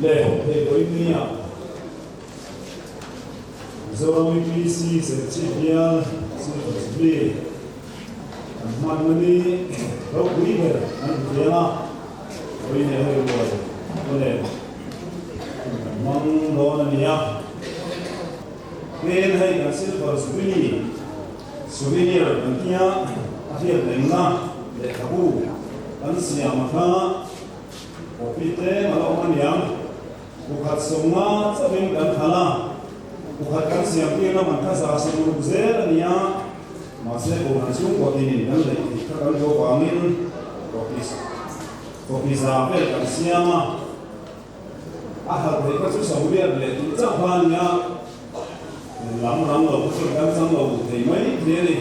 Le hei vawinia Mizoram UPC Serchhip bial Silver Jubilee an hmanna ni ropui ber an hmu thiam a, vawinia hei ruai aw nen kan hmang dawn a ni a. Tin hei kan Silver Jubilee Souvenir kan tia a hriat rengna lehkhabu kan siam a kha copy tlem a la awm a niang. Bukhat sawmnga chauhin kan khalh a, bukhat kan siam tirna man kha 160 zel a ni a, mahse Kohhran chhungkaw tinin kan lei tih kha kan duh avangin copy copy za vel kan siam a, a halh theih kha chu sawmriat leh tih chauh kha a ni a, lam rang lo kha chuan kan chang lo duh thei mai thei a ni.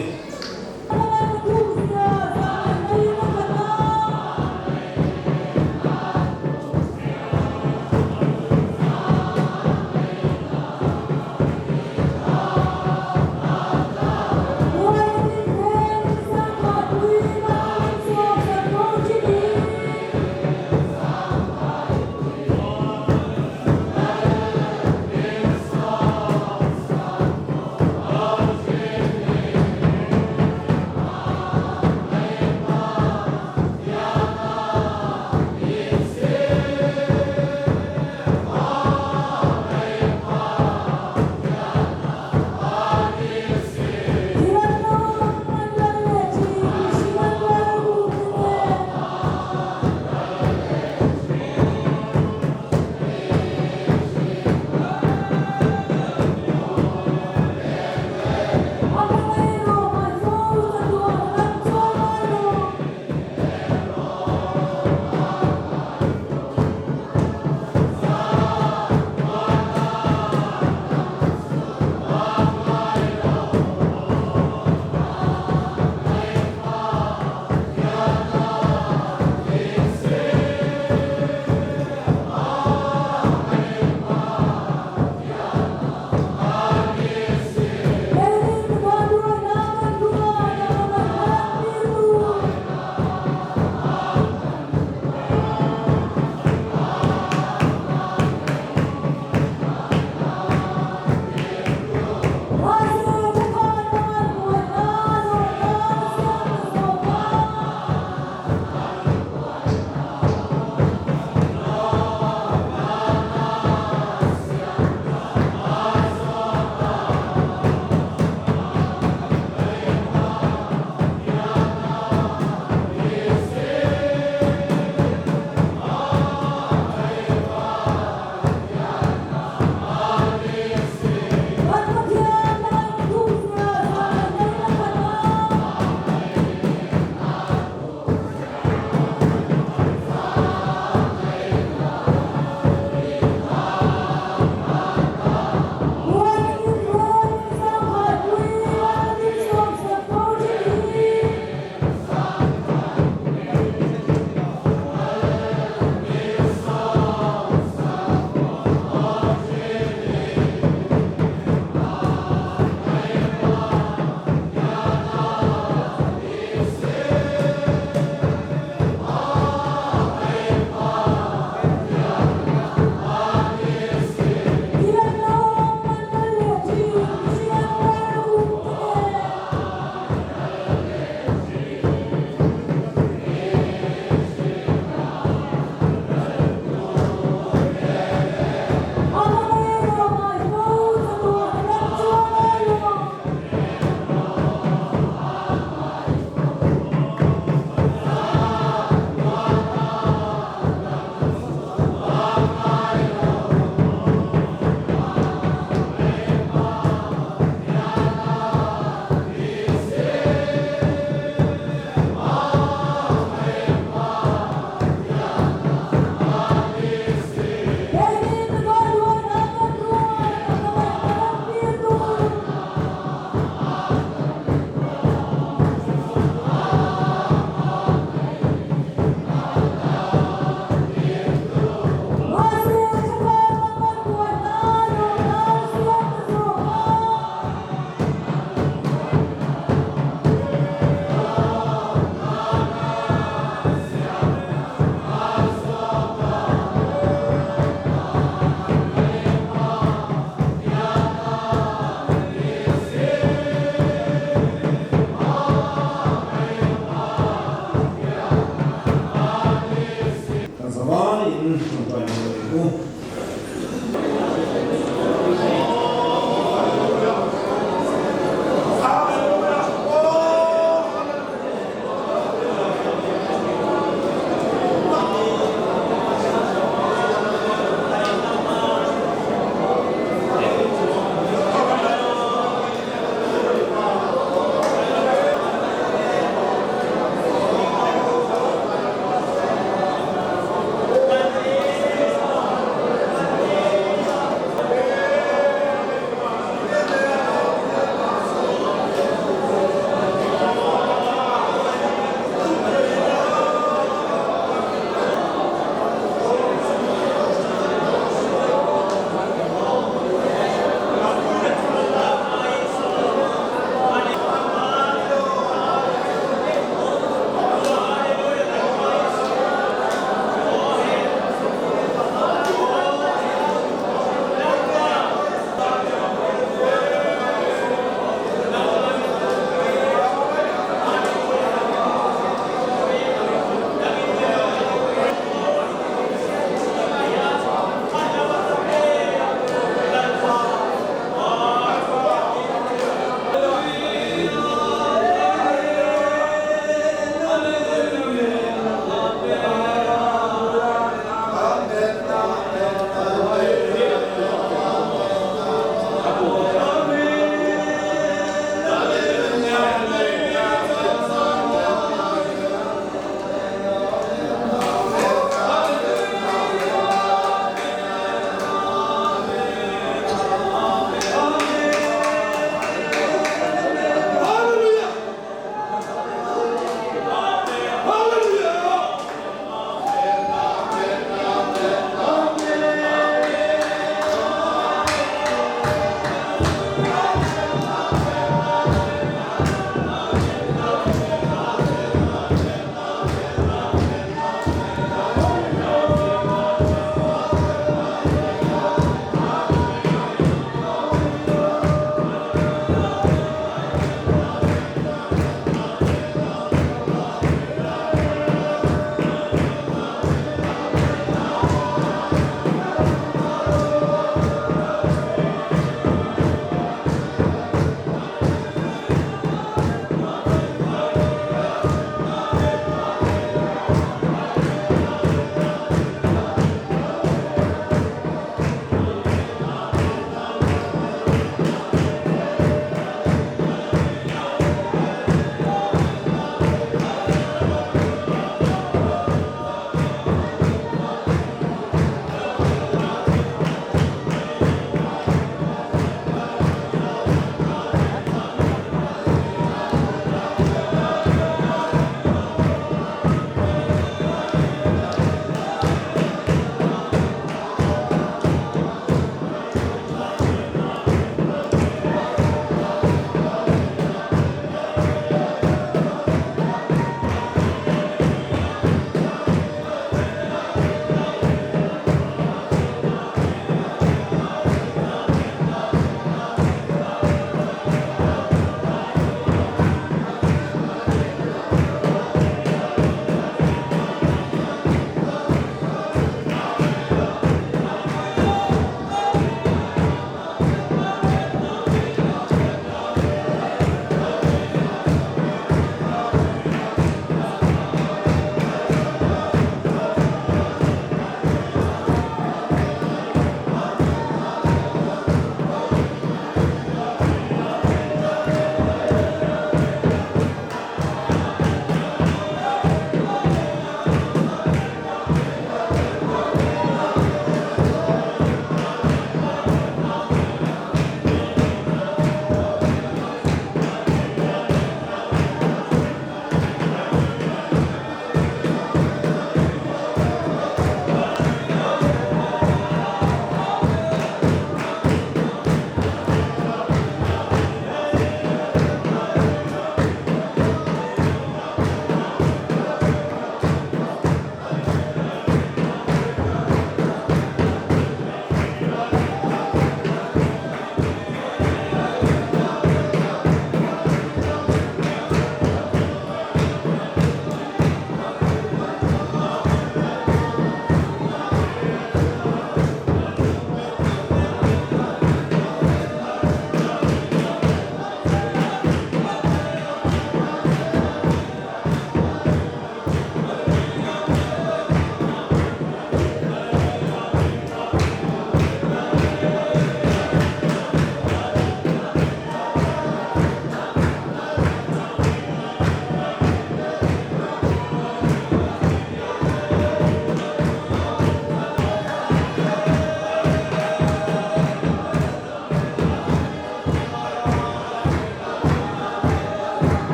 ang u.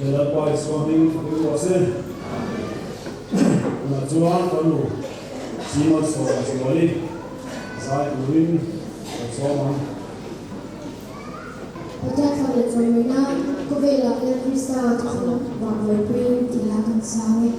He Lalpa Isua hming fakin rawh se. Tunah chuan kan nu Simon Sawma Zuali zai turin kan sawm ang. Pathian fak leh chawimawina khawvelah Lal Krista thuthlung vang vawipuiin tih hla kan sang e.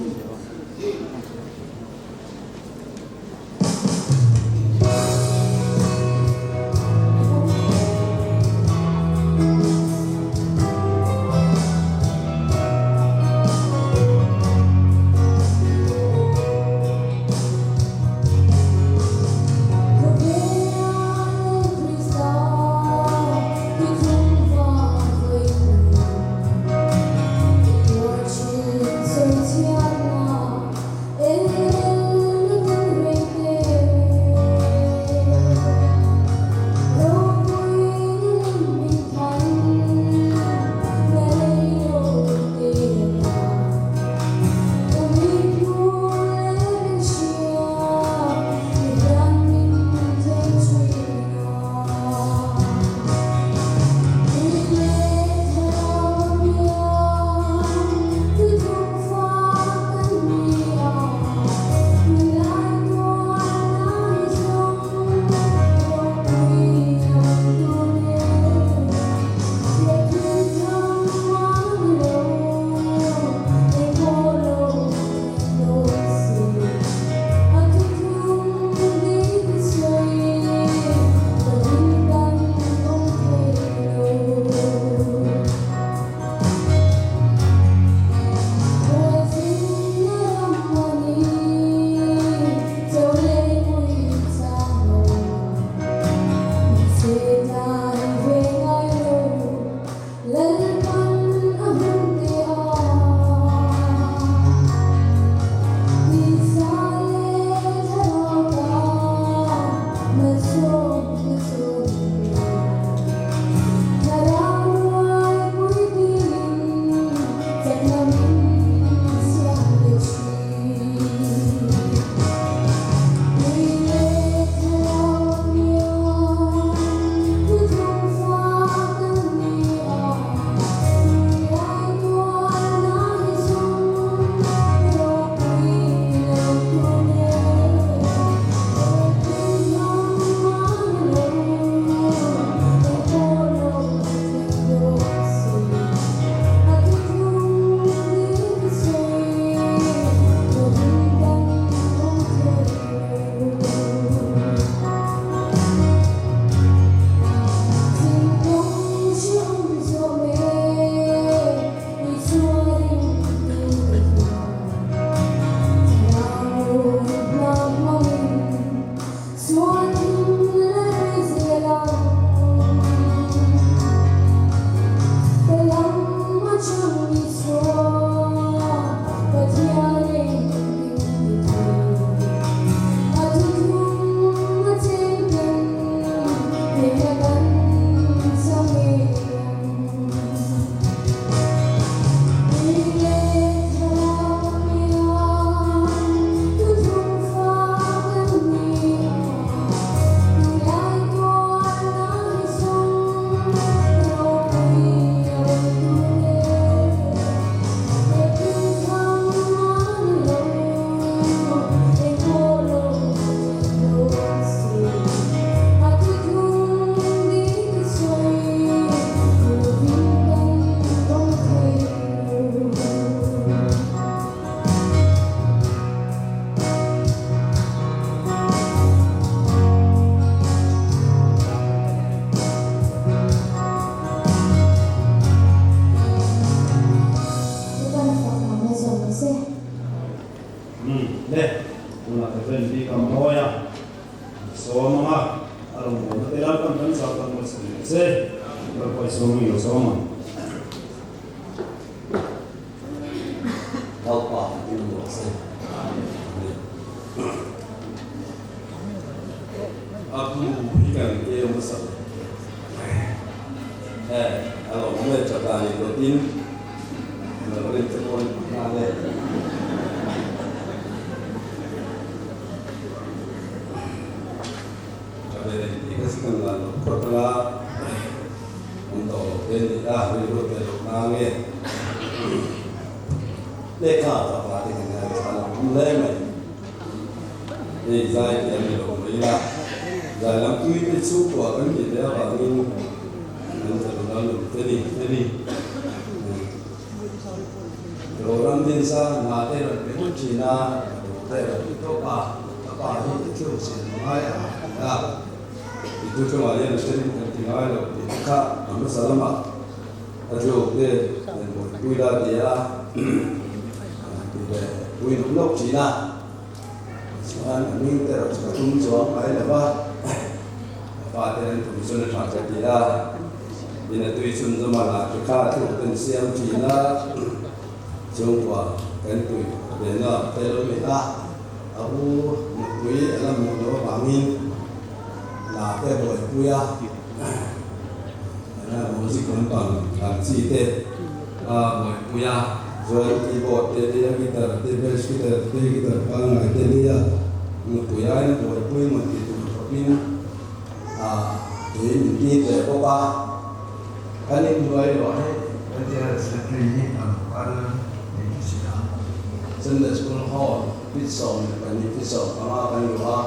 Lehkha fapa te kan ngaithla lo awm hle mai. Hei zai tih a ni lo mai a, zai lam tui te chhungkua kan nih ve avangin kan tha duh a lawm te ni te ni. Rawram Dinsa hna te rawn pe ngawt thin a, ka duh te rawn ti tawp a, ka pa hi i thluk sin ngai a ti a. I thu chungah hian a then kan ti ngai lo tih te kha a hmasa lamah a thluk te nen buaipui la ti a, ti ve pui nawk nawk thin a. Tichuan a hming te erawh chu ka tum chuang ngai lo va, ka pa te an tum chuan a tha ka ti a. In a tui chhun zawm a lah te kha thluk ten siam thin a, chhungkua kan tui ve nuam te lo ni a, a u nupui a la hmuh loh avangin la te buaipui a, music lampang ang chi te a buaipui a, chuan keyboard te nia guitar te bass guitar te guitar pangngai te nia nupui aiin a buaipui maw tih tur khawpin. A kei min ti teh bawk a, kan inhnuai luah hi kan General Secretary hi a lo kal niin ka hria a. Sunday School Hall feet 12 feet 15 kan luh a,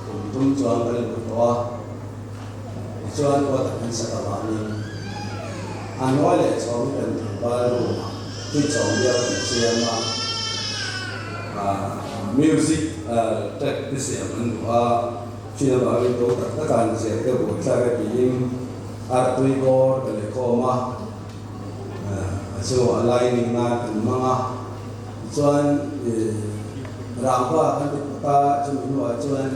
kum thum chuan kan luh tawh a. Tichuan quarter kan sak avangin a hnuai leh chhawng hi kan tlangval room ah feet sawm bial kan siam a, music track te siam an duh a. Chin avangin to tak taka an ziak deuh buai thlak e tiin artui bawr ka leh khawm a, a chungah lining nan kan hmang a, tichuan rangva kan ti phawt a, chumi hnuah chuan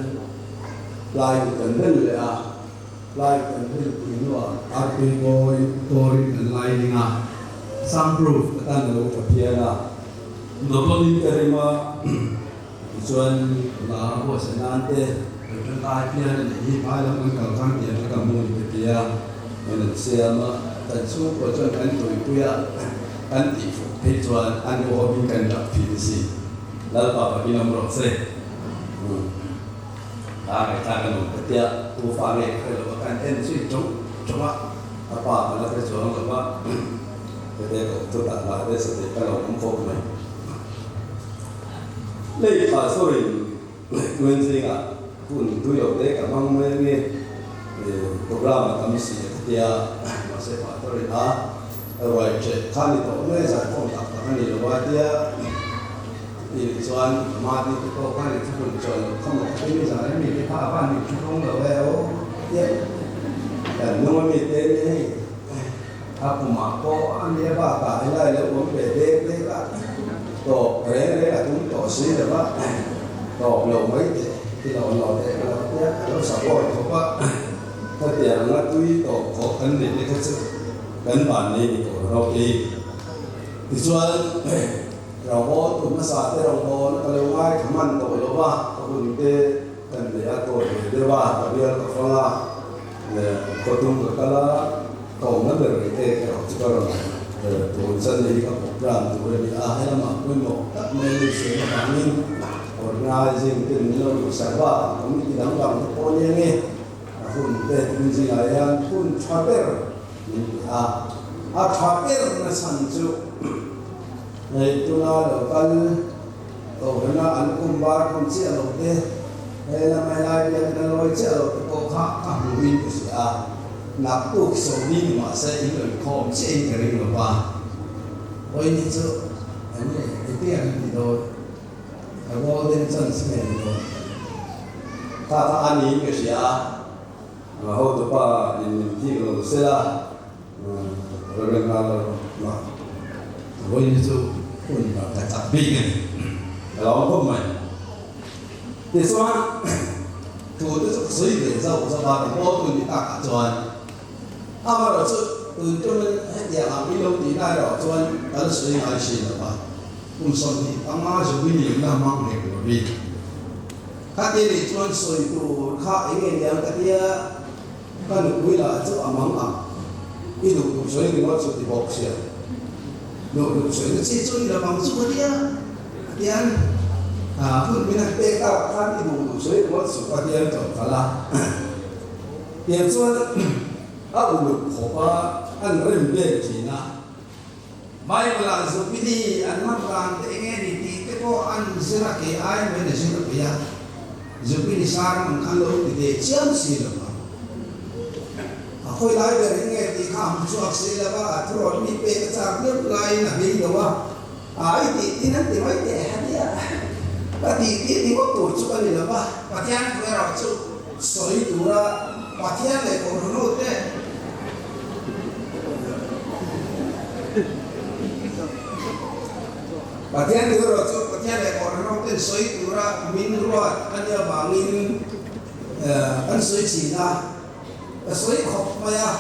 plywood kan bel leh a, plywood kan bel pui hnuah artui bawrin kan lining a, soundproof atan a lo tha phian a, double-in ka rim a. Tichuan, la buatsaih nan te kan tangkai pian a nih hi hmai lam kan kal khan tiang kha ka hmu ni ka ti a, kan an siam a, kan chhungkua chuan kan tuipui a, kan tih fuh phei chuan an awmin kan rak thin a si. Lalpa pakin awm rawh se. Hla ngaihthlak a nuam ka tia, tu fa nge ka hre lo va, kan en zui tawng tawng a, a pa ka la hre chuang lo va, hete ka awm chutah hla te sateh ka lo awm khawp mai. Lei tha sawiin tuen zingah hun tui lo te ka hmang mai ange program a tam si a tia mahse pastor in a ruai ṭeh kha ni tawh mai zaikhawm tak tak a ni lo a tia tih chuan mahni te pawh khan in thahnem chuan lo kha maw khatin i zai ami te kha a van in thuhlawng lo e aw tia kan hnung ami te nia hei A kumah pawh a nia bakah helai lo awm ve dek dek a, tawp reng reng a tum tawh si lo va, tawp lo mai teh ti lo lo teh ka lo tia, ka lo support khawp a, khatiang anga tui tawp khawh kan neih te kha chu kan vannei ni tawh rawk i. Tichuan Rawngbâwl tu hmasa te rawngbâwl ka lo ngaithla hman tawh lo va, ka hun te kan neih a tawt ve deuh a, ka bial ka fang a. Khawtum ka kal a, ka awmna ber rih ek erawh chu ka rawn tun chan hi ka program tur a ni a, helamah pawimawh tak mai a ni sawi avangin organizing te min lo duhsak va, committee dang dang te pawh nia nge a hun te tun zingah hian hun tha ber min ti a, a tha ber na chhan chu hei tuna lo kal Kohrana an kum bar khum chiah lo te, he lam helai biakna lawi chiah lo te pawh kha ka hmuhin ka hria a, naktuk sawmi ni mah se in rawn khawm chiahin ka ring lo va. Vawiin hi chu eng nge engtin an ti dawn? Ka golden chance nge ni dawn? Kha kha a niin ka hria a, hotupa in min thik lo sela. Reverend Lallalawma vawiin hi chu hun ka chak bik a ni, ka lo awm khawp mai. Tichuan, thu te chu ka sawi ve zauh zauh a, ka haw tun ni takah chuan amaherawhchu tun tumin hetiang ang i lo tih lai erawh chuan ka la sawi ngai thin lo va, kum 25 Jubilee na hmang reng lo hi. Khati nih chuan sawi tur kha eng nge niang ka tia. Ka nupui lah chu a mang ang. I duh duh sawi ringawt chu ti bawk sia. Duh duh sawi na chi chu i la mang chu ka tia. Tian hun min han pek tak khan i duh duh sawi ringawt chu ka tian tawh kal a. Tiang chuan a uluk khawp a, an rem vel thin a. Bible-ah Jubilee an hman dan te enge ni tih te pawh an zir a, kei ai mai na zir a peih a, Jubilee sermon khan lo ti ve chiam si lo va. A khawi lai ber hi nge tih kha a hmu chhuak si lo va, a thurawt mi pek a chak deuh laiin a bei lo a, ai tih tin an ti mai teh a nia, ka tih tih ni ngawt tur chu ka ni lo va, Pathian thu erawh chu sawi tura Pathian leh Kohhranho te Pathian thu erawh chu Pathian leh Kohhranho ten sawi tura min ruat a nih avangin kan sawi thin a, ka sawi khawp mai a,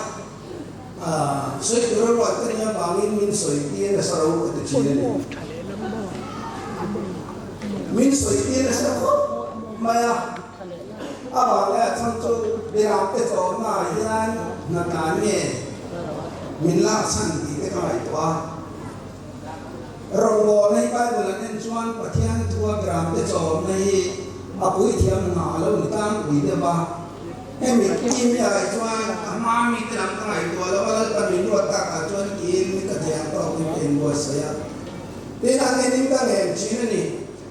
sawi tura ruat ka nih avangin min sawi tir nasa ro ka ti thin a ni. Min sawi tir nasa khawp mai a. A vang leh a chhan chu Biramte chawmna ah hian hna tlan nge min lak chhan tih te ka ngaihtuah a. Rawngbawlna hi Bible an en chuan Pathian thua Biramte chawmna hi a puithiam hna a lo ni tlangpui deuh a. Hemi team hi a ngaih chuan a hma mite lam ka ngaihtuah lo a, Lalpa min ruat tak ah chuan tiin ka thei ang tawkin ka inbuatsaih a. Tin, a ngenin ka ngen thin a ni.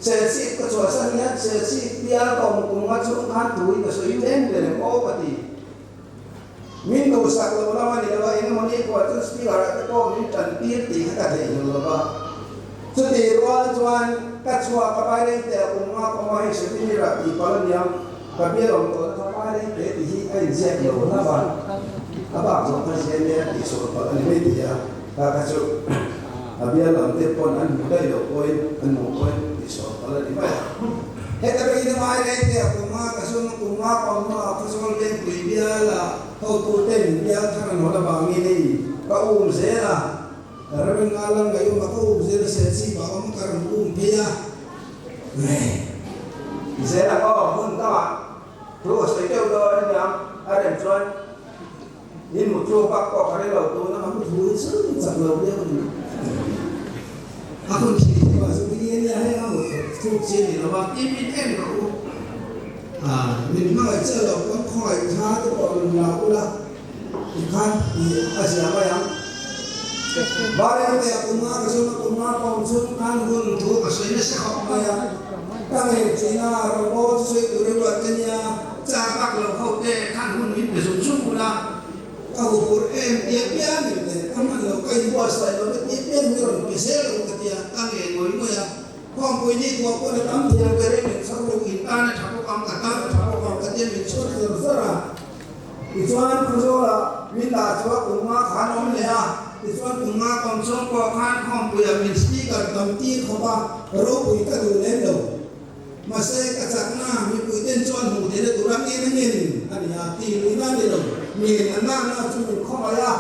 Serchhip ka chhuahsan hian Serchhip bial ka awm kum nga chhung khan tui ka sawi tlem ber em aw ka ti. Min duhsak lo lam a ni lo a, eng emaw ni khual chu speaker ah te pawh min tan tir tih kha ka theihnghilh lo va. Chutih rual chuan ka chhuah ka vai reng teh a kum nga ka awm a, hei Shetty rah tih palh a niang, ka bial awm tawhna kha vai reng teh tih hi a inziak lo hlauh a, a bak zawh kha ziah nia tih sual palh a ni mai thei a, kha kha chu. A bial lam te pawn an hmu daih loh pawhin an hmuh pawhin tih sawn palh a ni mai a. Heta pawhin a ngai reng te a kum nga ka sum a kum nga ka awm hnuah Khawzawl Vengpui biala hotu ten bial thar an hawn avangin hei ka um zel a, Reverend nga lam ngaih awm a ka um zel a Serchhip ah awm ka rawn um phei a. Zel ang aw hmun dangah thu a sawi deuh dawn a niang a rem chuan. In mu chu bak pawh ka reng lo tun a, ka mu thu hi chu chak lo viau a ni. A hun thih thih ah chu ni ania heng a mut thluk chi a ni lo a, tin min en rawh u. Min hmangaih chiah lo pawn khawngaih tha te pawh rawn la ula tikhan tih a zia mai ang. Varengte a kum nga ka zawm a, kum nga ka awm chhung khan hun thu ka sawi nasa khawp mai a, ka ngei thin a, rawngbawl chu sawi tur i ruat ka nia. Char bak lo ho te khan hun min pe zung zung ula, ka huphur em tia piangin leh ka hman lo ka inbuatsaih lo ve tia piang hi rawn pe zel lo ka tia, ka nge ngawih ngawih a, Khawmpui ni kuah pawn a tam thiam ber in min chhawr ruk in tan a tha bawk ang, ka tan a tha bawk ang ka tia min chhawr zar zar a. Tichuan Khawzawlah min dah chu a kum nga khan awm leh a, tichuan kum nga ka awm chhung pawh khan Khawmpuiah min speaker tam tir khawp a, ropui ka duh lem lo. Mahse, ka chakna mipuiten chuan hmuh theihna tura ngen a ngen a ni a, tih luihna a ni lo. Ngen a nahna chu min khawngaih a,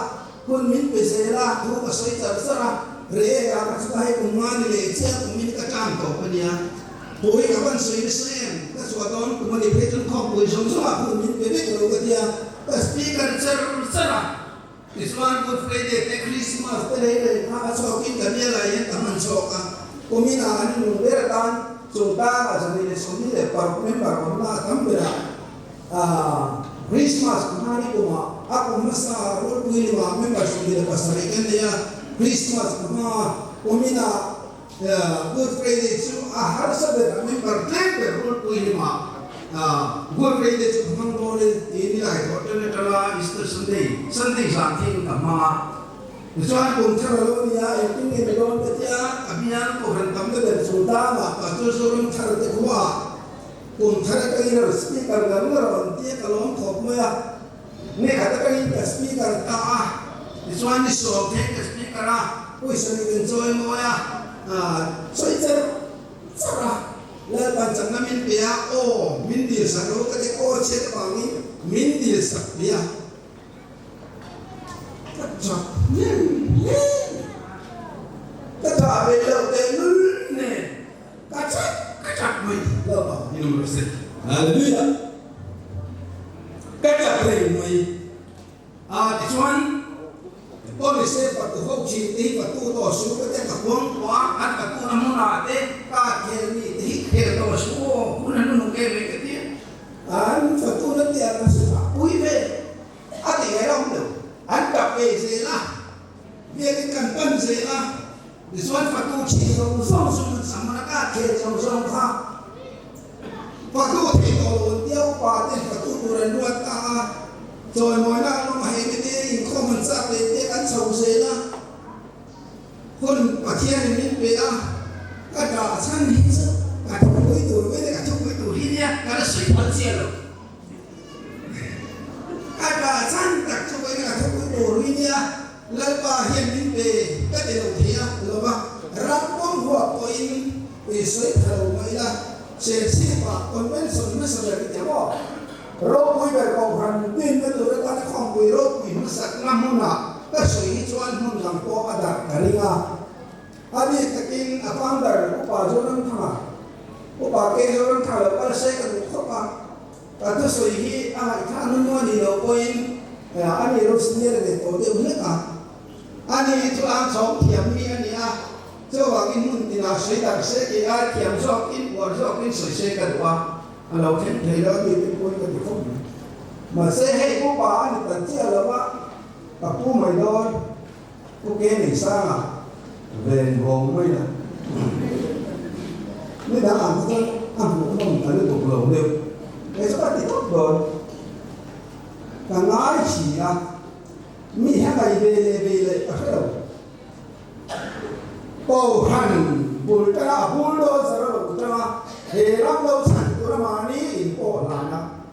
hun min pe zel a, thu ka sawi char char a, reh ah ka chu hei kum nga ni leh chiah kum in ka tan tawp a nia. Pui ka van sawi nasa em, ka chhuah dawn kum a ni phei chuan khawmpui zawng zawng ah hun min pe vek lo ka tia, ka speaker char char a. Tichuan Good Friday te Christmas te lei lei kha a chhawkin ka bialai hian ka hman chhawk a, kumin ah an inlung ber atan chung tang ah 226 member awmna a tam ber ah Christmas hmani kum ah a kum hmasa ah Rulpui lim ah member 27 kan nei a, Christmas hma kumin ah Good Friday chu a harsa ber a member tlem ber Rulpui lim ah Good Friday chu ka hmang dawn e tiin nilai thawh ṭan aṭanga Easter Sunday, Sunday zan thleng ka hmang a. Tichuan kum thar a lo ni a, engtin nge ni dawn ka tia, ka bial kohhran tam na ber chu dangah Pastor Zoram thar te khuaah kum thar atangin a rawn speaker ngar ngar a rawn tia ka lawm khawp mai a. Ni khat atangin ka speaker ta a, tichuan ni sawm thleng ka speaker a, pawisa nih kan chawi mawi a, sawi char char a, Lalpan chakna min pe a, aw min dil sak lo ka ti, aw chhiat avangin min dil sak pe a, ka chak hnem hle, ka tha ve loh tehlul nen ka chak ka chak mai Lalpa i lung rawh se. Hallelujah! Ka chak reng mai. A tichuan Pawlise fatu ho thin te hi fatu tawh su ka te ka kuang tawh a, an fatu na hmunah te ka khel mi te hi khel tawh su aw, hun a hnunung em em ka ti a. An fatu na te an hre tha pui ve a ti ngai ram lo, an tap ve zel a, biakin kan pan zel a. Tichuan fatu chhi zawng zawng chu an sam a ka khel zawng zawng kha fatu thei tawh lo an tia upa ten fatu tur an ruat ta a, chawimawina an awm a hei mite inkhawm an chak leh te kan chho zel a, hun Pathianin min pe a, ka dah chhan hi chu ka thupui tur mai le ka thupui tur hi nia ka la sawi phal chiah lo. Ka dah chhan tak chu vawiin ka thupui tur hi nia. Lalpa hian min pe ka ti lo thei a, lova ram pawm huap pawhin i sawi tha lo mai la, Serchhip-ah convention hmasa ber i ti maw? Ropui ber kohhran dinna tur atana khawmpui ropui hmasakna hmunah ka sawi hi chuan hmun dang pawh a darh ka ring a. A bik takin a founder Upa Zoramthanga, Upa K. Zoramthanga lo kal se ka duh khawp a. Ka thusawi hi a ngaihthlak na nuam ni lo pawhin a ni lo senior ve tawh deuh hlek a, a ni chu ang chhawm thiam mi a ni a, chuvangin hmun tinah sawi darh se kei ai thiam zawkin uar zawkin sawi se ka duh a, a lo thleng thei lo a ni te pawhin ka ti khawp mai. Mahse hei upa a ni ta chiah lo a, ka pu mai dawn, pu ke nei sanga ven vawng mai la, ni dang ang kha chuan a hmuhnawm ta lutuk lo deuh, kei chu ka ti tawp dawn. Ka ngai si a, mi hi a ngai ve leh ve leh ka hre lo. Kohhran bul tanga a bulldozer a lo tang a, he ram lo chhan tura mahni in pawh hlan a,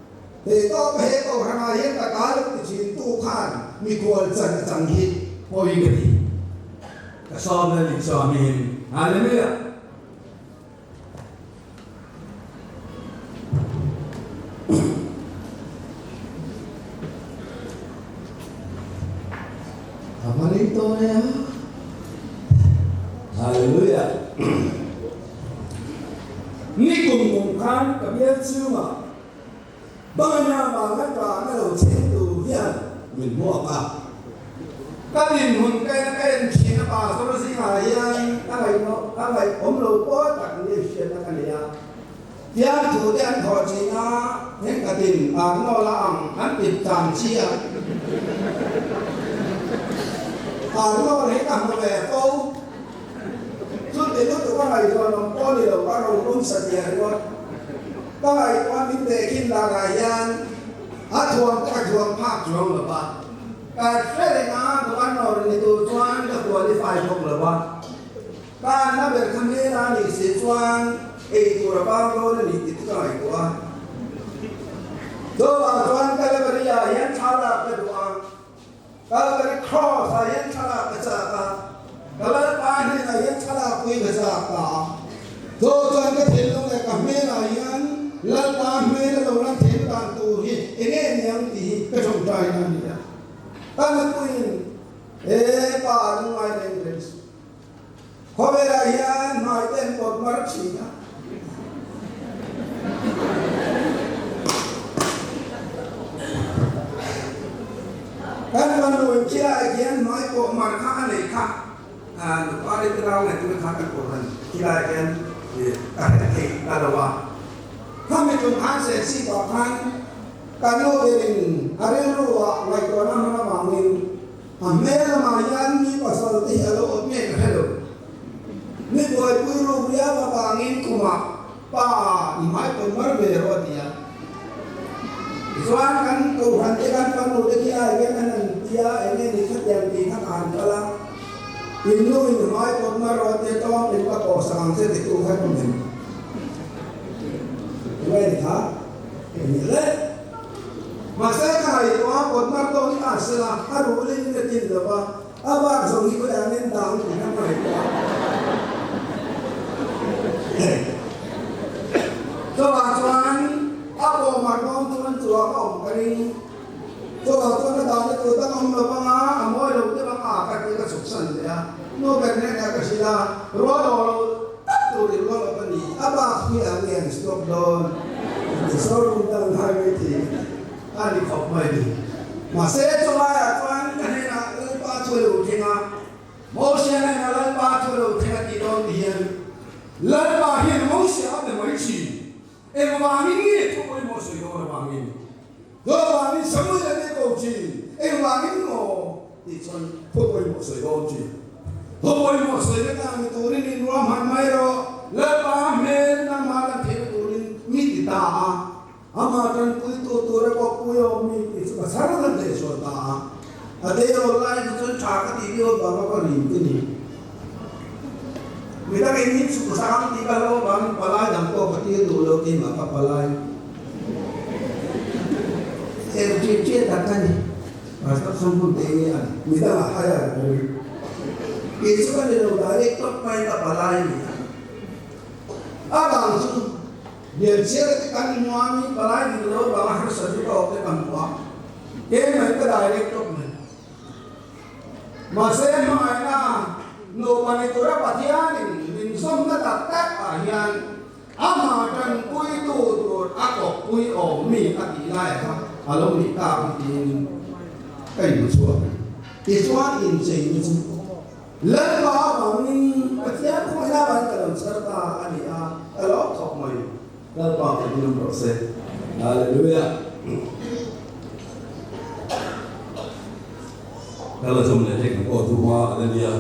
he tawp he kohhranah hian ka ka lo ti thin tu khan mikhual chan a chang hi pawi ka ti. Ka sawm na nih chuamin Hallelujah! A va rei tawh e a. Hallelujah. Ni kum kum khan ka bial chhungah Bangla vanga tahna lo thleng tur hian min hmuak a. Ka dinhmun ka en a, ka en thin a, pastor zingah hian ka ngaihno, ka ngaihawm lo pawl tak ni hriatna ka nei a. Tiang thu te an thawh thin a, thenkhatin Arnold-a ang an ti tan chi a. Arnold hi ka hmu ve fo. Chuti lutuk a ngaihzawn awm pawh ni lo, ka rorum satliah ringawt. Ka ngaihtuah min tehkhin danah hian a thuam te ka thuam phak chuang lo va, ka hre reng a, Governor ni tur chuan ka qualify bawk lo va, ka anna ber kha hmel a nih si chuan ei tur a vang dawn a ni tih chu ka ngaihtuah a. Chuvang chuan Calvary-ah hian thla lak ka duh a. Calvary Cross ah hian thlalak ka chak a, ka Lalpa hnenah hian thlalak pui ka chak ta a. Chu chuan ka thinlung leh ka hmelah hian Lalpa hmel a lo lan theihna dan tur hi eng nge niang tih hi ka tawngtai na a ni a. Ka nupuiin, He pa a lungngai reng reng suh. Khawvelah hian hmai te an pawt mar thin a. Kan fanu in khilaiah khian hmai pawh mar kha a nei kha nupa leh te nau ngaitu te kha kan pawh han khilaiah khian ka hre thei ta lo a. Khami tum khan Serchhip-ah khan ka nu berin a rilru ah ngaihtuahna hman avangin A hmel lamah hian mi pasal te hi a lo awm nge ka hre lo. Mi buaipui ruk riau avangin khumah pa i hmai pawn mar ve rawh a ti a. Tichuan kan kohhran te kan fanu te khi ai hian an han ti a, eng nge ni khatiang tih kha ka han kal a. In nu in hmai pawn mar rawh a tia tawng in ka pawh sak ang che titu kha ka hmu. Eng nge ni kha? Eng nge le? Mahse ka ngaihtuah a pawt mar dawn ta sela, a ruhlin ka tin lo va, a bak zawng hi khawiah ngen dang tih ka ngaihtuah. Chuvang chuan a pawh mar dawn chuan chuang a awm ka ring. Chuvang chuan a dahna tur dang a awm lo vang a, a mawi lo deuh ang a, ka tih ka chhuksan leh a. Nu ber hnenah ka hrilh a, rual aw lo tak tur i rual awk a ni, a bak hi a nge an stop dawn? Ti showroom dang hai mai thei a ni khawp mai ni. Mahse chulaiah chuan ka hnenah Lalpa chu a lo thleng a, Moshe hnenah Lalpa chu a lo thleng a tih dawn ti hian Lalpa hian Moshe a be mai thin. Engvangin nge thu pawimawh sawi dawn avangin? Chuvangin Samuel a be ko thin, engvangin maw? tih chuan thu pawimawh sawi dawn thin. Thupawimawh sawi vek ang ni turin in ruahman mai rawh. Lalpa hmel nangmah lan theihna turin mi ti ta a, amah tanpuitu tur a kawppui awm mi tih chu ka chhar ngat leh sual ta a. A tleirawl lai chu chuan tha ka tih viau avanga ka rin te ni. Mi dangin min chhuk sak ang tih ka hlauh avangin palai dang pawh ka tir duh lo keimah ka palai er ṭiat ṭiat tak ka ni. Pastor Sangpun te hi an mi dangah hire ka ring. Kei chu ka ni lo direct tawp maiin ka palai a ni a. A dang chu Lianchhiara te kan inmuamin palai dik lo avanga harsat chu ka awm te kan hmu a. Keimah ka direct tawp mai. Mahse hmangaihna nupa ni tura Pathianin min zawmna tak tak ah hian amah tanpuitu tur a kawppui awm mi a tih lai kha a lo nih tak hi tiin ka inhmu chhuak a ni. Tichuan incheina chu Lalpa avangin Pathian khawngaihna avangin ka lo chhar ta a ni a, ka lawm khawp mai. Lalpa ka rinawm rawh se. Hallelujah. Kala zawm leh hlek ang aw thu hma a la nia.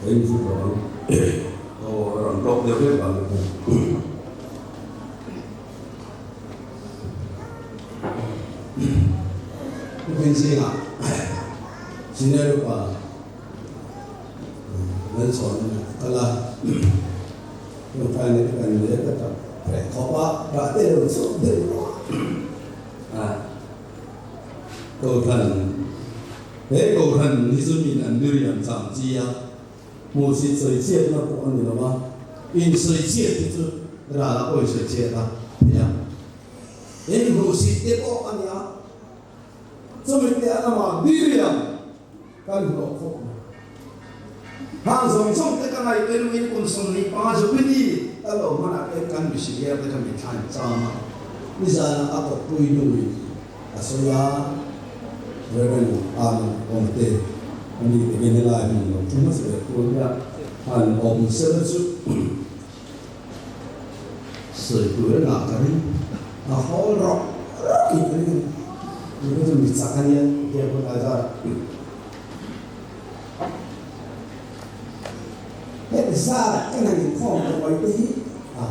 Hei chu ka rawn aw rawn tawk deuh hlek ang. Tupin zingah senior upa Lalchhawn kal a, Tawngtai leh kan leh ka tap reh khawp a, rah te lo chhuak deuh rawh a. Kohhran, He Kohhran hi chu min an diriam cham chi a, hmuhsit sawi chhiatna pawh a ni lo a, insawi chhiat hi chu ral a pawi sawi chhiat a theih a, inhmuhsit te pawh a ni a, chumi piah lamah diriam kan hlawh khawp mai. Hang zawng zawng te ka ngaihtuah luin kum 25 Jubilee ka lo hmanah te kan mihring te ka mitthla in cham a, nizanah a kawppui nuin a sawi a, Rev. Arnold Awmte a ni te hian helai hmun lo thu hmasa ber tur hian han awm sela chu sawi tur a ngah ka ring, a hawl rawk rawk in ka ring a ni. Tuna chu mi chak a nia, tiang hun ai zar. Heti zat ka han inkhawm ta mai te hi a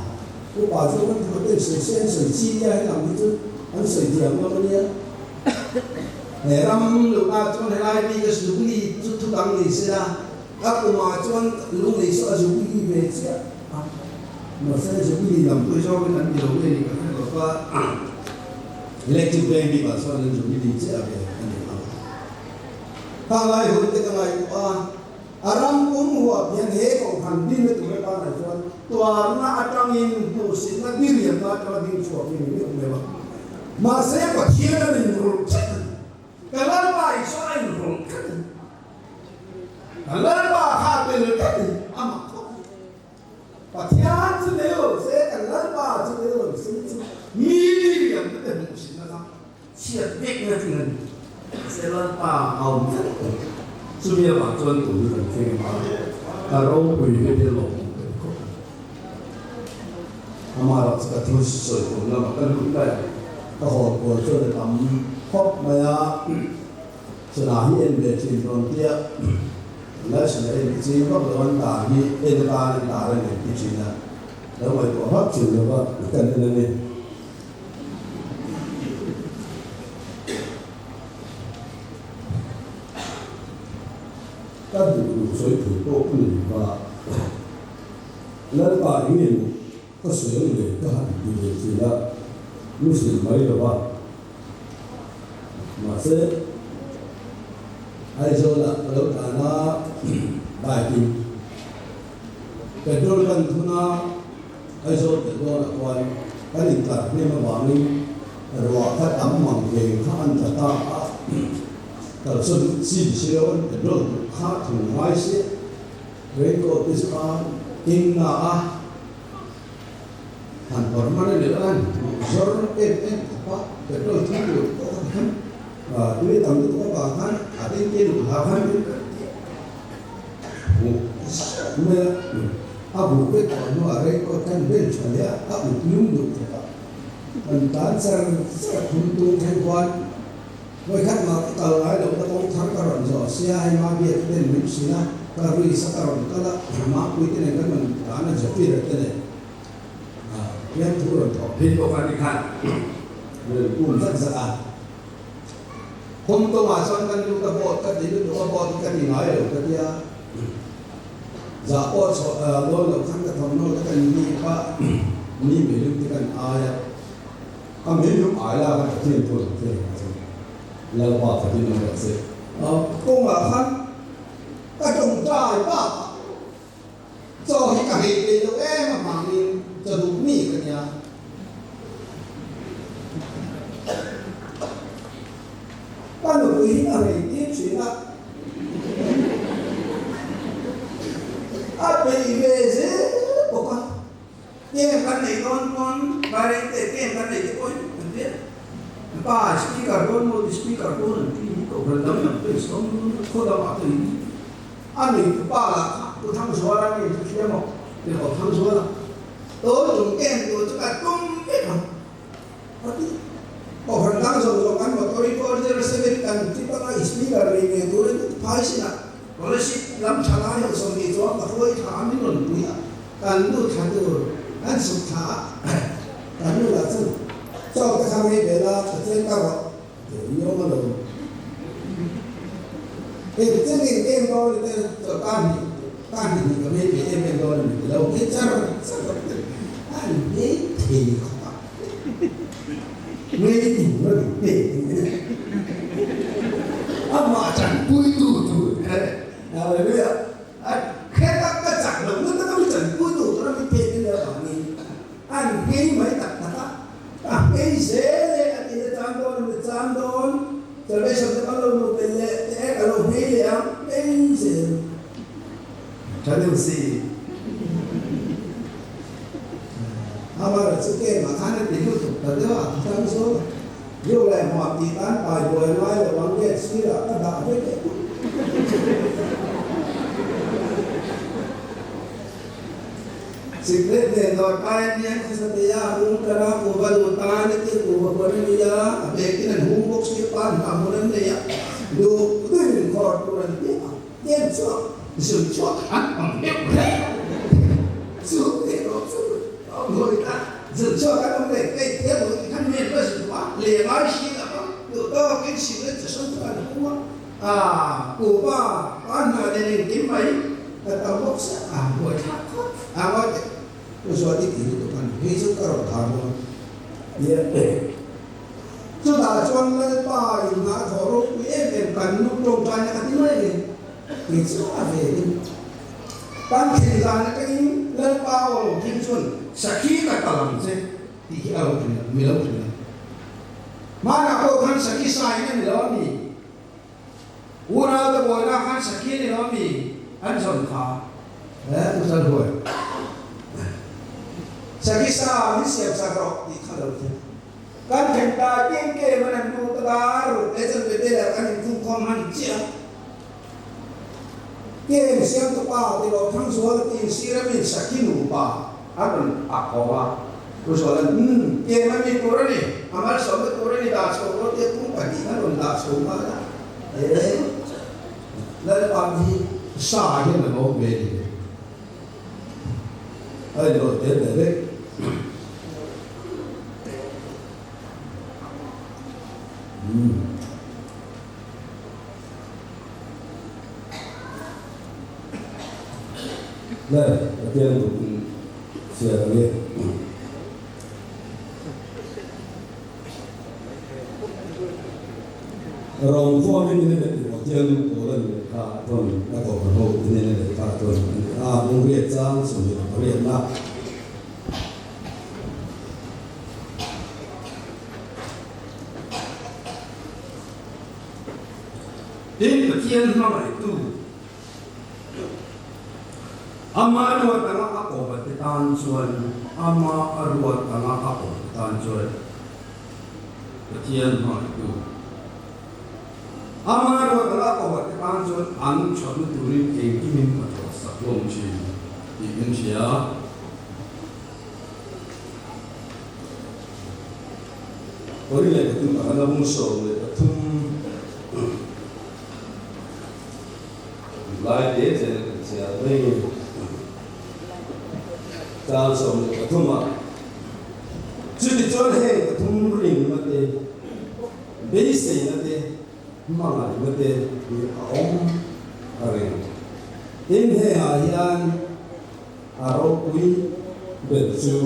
upa chu kan thu ten sawi se an sawi chi nia helam hi chu an sawi thiam ngam a nia. He ram luhna chuan helai bik a Jubilee chu thu dang ni se la, a kumah chuan lunglei chu a Jubilee ve chiah a, mahse Jubilee lam pawh zawngin an ti lo nge ni ka hre lo va. Electric Bank bikah chuan an Jubilee chiah ve a ni ang. Hang lai hun te ka ngaihtuah a, a ram pum huap hian he kohhran dinna tur atan ah chuan tuarna atangin hmuhsitna diriamna atanga ding chhuak hi ni meuh meuh a. Mahse Pathian a inrulh tlat a ni. Ka Lalpa Isua a inrulh tlat a ni. Ka Lalpa kha a tel tlat a ni. Amah khawp a ni. Pathian chu nei lo se, kan Lalpa chu nei lo se chu mi diriamna te hmuhsitna kha chhiat vekna thil a ni. Mahse Lalpa a awm tlat a ni. Chumi avang chuan tun hi kan thleng a, ka ropui hi te lawm awm ka ti khawp a ni. Amaherawh chu ka thu sawi tum lamah ka lut daih a, ka hawn kual chuan a tam khawp mai a. Chula hi en ve thin rawn tia Lesson a en ching vak lo an tar hi en atan an tar a ni ti thin a, lo ngaihtuah vak thin lo va kan en a ni. Ka duh duh sawi thei pawh ka ni lo va, Lalpa eng nge maw ka sawi ang le ka han ti ve thin a, mi hrilh mai lo va. Mahse, Aizawlah ka lo tlan a, bike in petrol kan thun a, Aizawl pelh dawnah khuan kan intlar hnem avangin ruah kha tam mang veng kha an tla ta a, kalsawn chin si lo an petrol duh kha thun ngai sia, raincoat te chu a keng na a. Han pawr man a ni lo an zawr em em khawp a, petrol thil tur pawh kha tikhan tui tam lutuk avang khan a tin tin hlau khan tin kan ti hmuh zet mai a, a buh vek tawh hnuah raincoat khan bel tha leh a, a ut lum duh khawp a, kan tan char char khum tung thleng khuan vawikhat mah ka kal ngai loh na kawng thar ka rawn zawh sia hei ma biak ten min hrilh a, ka ris a ka rawn kal a, mapui te nen kan rawn tan a Zafira te nen. Hian thu rawn thawh phei bawk a ni khan kum zat zat a. Khum tawngah chuan kan lut a boat ka ti lutuk a boat hi ka ti ngai lo ka tia zah pawh chhuah dawn loh khan ka thawmhnaw te kan ni kha ni meilum te kan ai a, ka meilum ai la khan Pathian thu rawn thlen ang chu Lalpa fakin awm rawh se. Kawngah khan ka tawngtai bakah Chaw hi ka hei peih lo em avangin chaw duh mi ka nia. Ka nupui hi ka hei tir thin a, a peih ve zel bawk a. Kem kan neih dawn pawn Vairengte kem kan neih te pawhin an tia. Pa speaker dawn maw ti speaker dawn an ti hi kohhran dang lam te sawm khaw dangah te in a neitu pa lah kha Pu Thangzuala nge chu hria maw ti ho Thangzuala tawn tum kem tur chu ka tum vek ang a ti. Kohhran dang zawng zawng kan motor hi 407 kan trip anga speaker nei ngei turin phai sinah Scholarship lam tha lai ho 20 chuan ka hruai tha a min rawn pui a, kan nu thla tur kan chhuk thla a, kan nu lah chu chaw te kha ngei ve la ka chen ka rawh tih an awm alawm. Hei ka chen em em dawn ni te chaw ka hnih ka hnih hnih ka ngei ve em em dawn a ni ti lo ngei char char rawh te an ngei thei khawp a, ngei tur a ni pek ni. Amah tanpuitu tur Hallelujah! A kheta ka chak loh na taka mi tanpuitu tura mi pek a nih avangin an nghei mai tak tak a, a nghei zel e a tih na chang dawn a ni chang dawn Salvation te kan lo hmuh belh leh teh e ka lo nghei leh ang nghei zel tha deuh si. Amaherawhchu kemah khan a ti lutuk ta deuh a, a tang zawk a. Riu leh hmuam tih tan pai buai ngai lo ang gate sirah ka dah vek e. Sikret nen dawr kai an nia khawsa thei a, hung tar a, kuhva duh tan a tia kuhva huan a nia, a bekin an hung bawk sia pan hna hmun an nei a, duh duhin khawr tur an tia a, kem chhuak zun chhuak an awm deuh reng chu erawh chu Ngawi ta, zun chhuak an awm leh hei tia duh ti khan men va zun duh a, leh ngai hri lo a, duh tawkin sikret chi hrang chu an hung a, ah kuhva pa hna nen engkim mai ka tam bawk sia, a buai thlak khawp a ngawi teh Pu Zuati tih lutuk a ni, hei chu ka rawn thar dawn nia. Chutah chuan Lalpa in a thawh ropui em em kan nu tawngtaina ka ti mai a ni, kei chu a ve ding. Kan thlen zan atangin Lalpa aw lo thleng chuan Sakhi ka tal ang che tih hi a lo thleng a, mi lo thleng a. Hmanah pawh khan Sakhi sain a ni lo a mi? Unau te buaina khan Sakhi a ni lo a mi? An zawn kha he Pu Chalhuai Sakhi sa min siam sak rawh tih kha lo thleng. Kan thleng ta kem kem an an lut a dar ruk leh chuan Bethel-ah kan inkhungkhawm hman chiah a. Kem siamtu pa ti lo Thangzuala tiin sir a min Sakhi nupa a rawn ak haw a. Thuzuala'n, Umm, kem a mi tur a ni, a malsawmna tur a ni dah chho rawh tia kum pahnih a rawn dah chho nghal a. He Lalpa hi sa hian a lawm ve ni. A inrawlh tel ve vek. Umm. Nge Pathian duhin chhiar ang e. Rom khuamin in a bet Pathian pawl a ni lehkha a tawn a kohhran ho hnen a lehkha a tawn a ni a, bung riat chang 28 na. Tin, Pathian hmangaihtu Ama ruat anga a kawmate tan chuan. Ama a ruat anga a awm tan chuan Pathian hmangaihtu Ama ruat anga a awm te tan chuan an thatna turin engkimin a thawhsak hlawm thin tih kan hria. Kawri leh pathum pakhat a bung 13 lai te chen kan chhiar mai nge. Chang 13 ah chutichuan heng pathum rinna te, beiseina te, hmangaihna te hi a awm a reng. Tin, hengah hian A ropui ber chu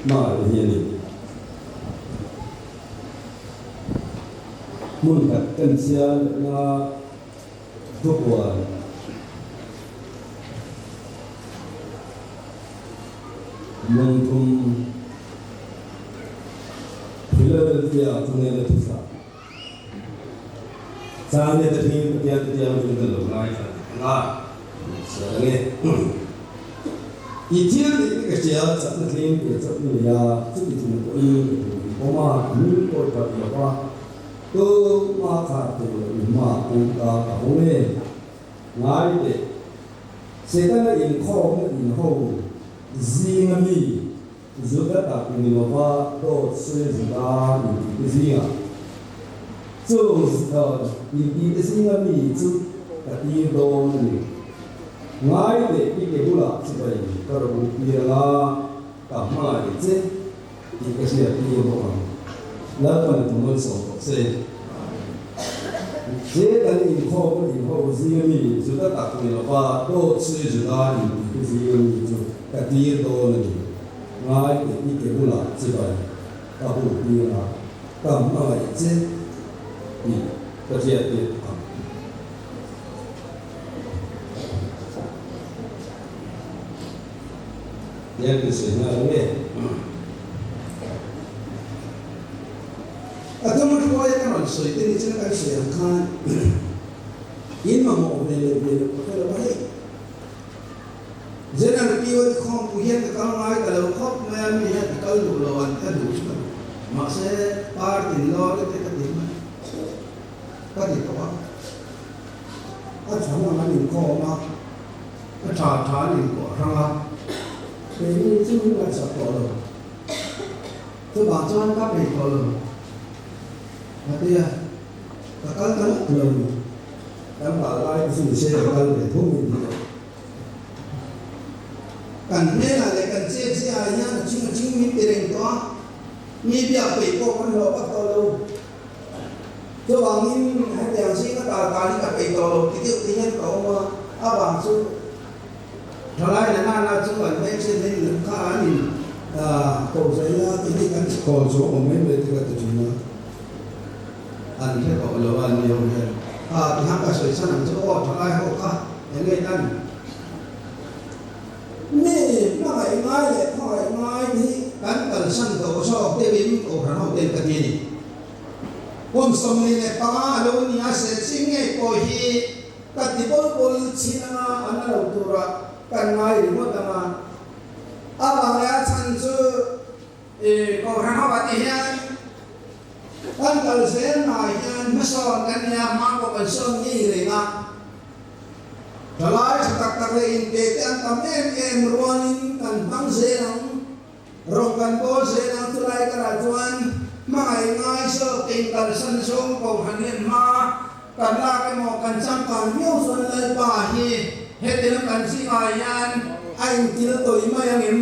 hmangaih hi a ni. Hmun khat kan chhiar lehna thupuan lungthum Philadelphia thunena thuchah Chang te thing Pathian te tiang chu kan lo ngaithla ang a, chhiar ang e. I thil tih te ka hria, chakna thleng pe chauh i nei a, chuti chung pawhin ka thu i pawm a, min pawi phat lo va, tu hma khar thei lo i hma kawngka ka hawng e. Ngai teh, Setana inkhawmna inho zinga mi Juda tak ni lova dawt sawi Juda intihte zingah chung intihte zinga mi chu ka tir dawn a ni. Ngai teh i ke bulah chibai ka rawn tir anga ka hmangaih che tih ka hriat tir bawk ang. Lalpan i tumawlsawm rawh se. He kan inkhawmna inho zinga mi Juda tak ni lova dawt sawi Juda intihte zinga mi chu ka tir dawn a ni. Ngai teh i ke bulah chibai ka bu tir a, ka hmangaih che tih ka hriat tir ang. Tiang kan sawi nghal ang e. A tum hruaia ka rawn sawi te ni chuan kan sawi ang khan in mamawh ve leh ve loh ka hre lo a hei. General POD khawmpui hian ka kal ngai ta lo khawp mai a, mi hian ka kal duh lo an ka duh chu ka duh. Mahse party lawr te ka ti mai ka ti tawh a. A chhang ang an inkhawm a, a tha tha an inkuah hrang a, keini chu min ngaihsak tawh lo. Chuvang chuan ka peih tawh lo a ti a, ka kal ta ngawt lo ni. Kan kal lai te chu ni se ka kal ve thung in ti lo. Kan hnenah leh kan chet zia ah hian a ching a ching min ti reng tawh a, mi biak peih pawh kan hlawh vak tawh lo. Chuvangin hetiang zinga kal kal hi ka peih tawh lo ti deuh te hian ka awm a, a vang chu thalai na nana chu an hmeichhe hming lam kha an in ko zai a, kei hi kan Call chu awm mai mai te ka ti thin a. An hre tawh lo a ni ho hian a ti hang ka sawi chhan ang chu aw thalai ho kha eng nge tan mi hmangaih ngai leh khawngaih ngai te hi kan kalsan tawh zawk deuhin kohhran ho ten ka ti a ni. Kum 45 a lo ni a, Selching ngei pawh hi ka ti bawl bawl chin anga an la lo tura kan ngai ringawt anga a vang leh a chhan chu Kohhran ho ah te hian kan kal zel hnaah hian hmasawn kan nia, hma pawh kan sawn ngei reng a, thalai tha tak tak leh inpe te an tam em em rualin kan hmang zel ang. Rawng kan bawl zel ang chulai karah chuan hmangaih ngai zawk in kalsan zawng kohhran hian hma kan lak emaw kan changkan viau chuan Lalpa hi hetiang kan zingah hian a intil tawih mai angem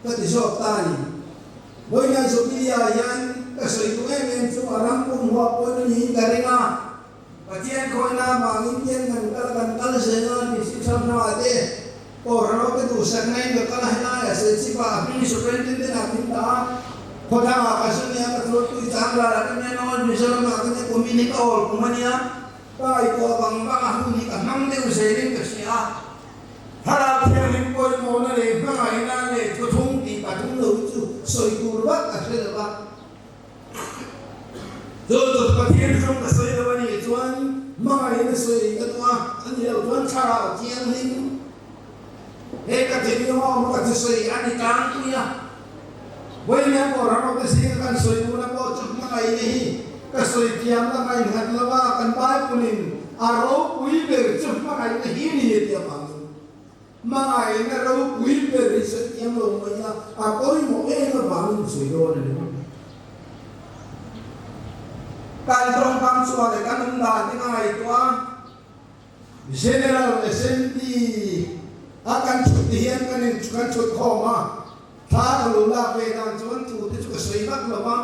ka ti zawk ta a ni. Vawiin Jubilee ah hian ka sawi duh em em chu a ram pum huap pawn a niin ka ring a, Pathian khawina avangin tian kan kal a, kan kal zel a, district hrang hrangah te Kohhran ho te duhsakna in ka kal a, helaiah Serchhip ah a hming Superintendent ah min dah a, khawthangah ka zu nia, ka thawlpui Changral ah ka nia, North Mizoram ah ka nia, kumin hi ka awl kum a nia, ka ngaihtuah vang vang a, hun hi ka hmang deuh zelin ka hria a. Thlarau Thianghlim pawimawhna leh hmangaihna leh thuthung tih pathum lo hi chu sawi tur vak a hre lo va. Chu chu Pathian hrang ka sawi lo a nih chuan hmangaihna sawi ka duh a, a nih loh chuan Thlarau Thianghlim. He ka thinlung a awm ka thusawi a ni tlangpui a. Vawinia pawh ram te zinga kan sawi buna pawh chu hmangaihna hi ka sawi thiam la ngaihnghat lo a, kan Bible in a ropui ber chu hmangaihna hi ni a tih avangin hmangaihna ropui ber hi sawi thiam lo mai a, a pawimawh em avangin sawi dawn a ni mai. Kan tawngkam chhuah leh kan awm dan te ka ngaihtuah a. General Assembly a kan thut ti hian kan in kan thut khawm a, thla ka lo lak ve dan chuan thu te chu ka sawi vak lo va,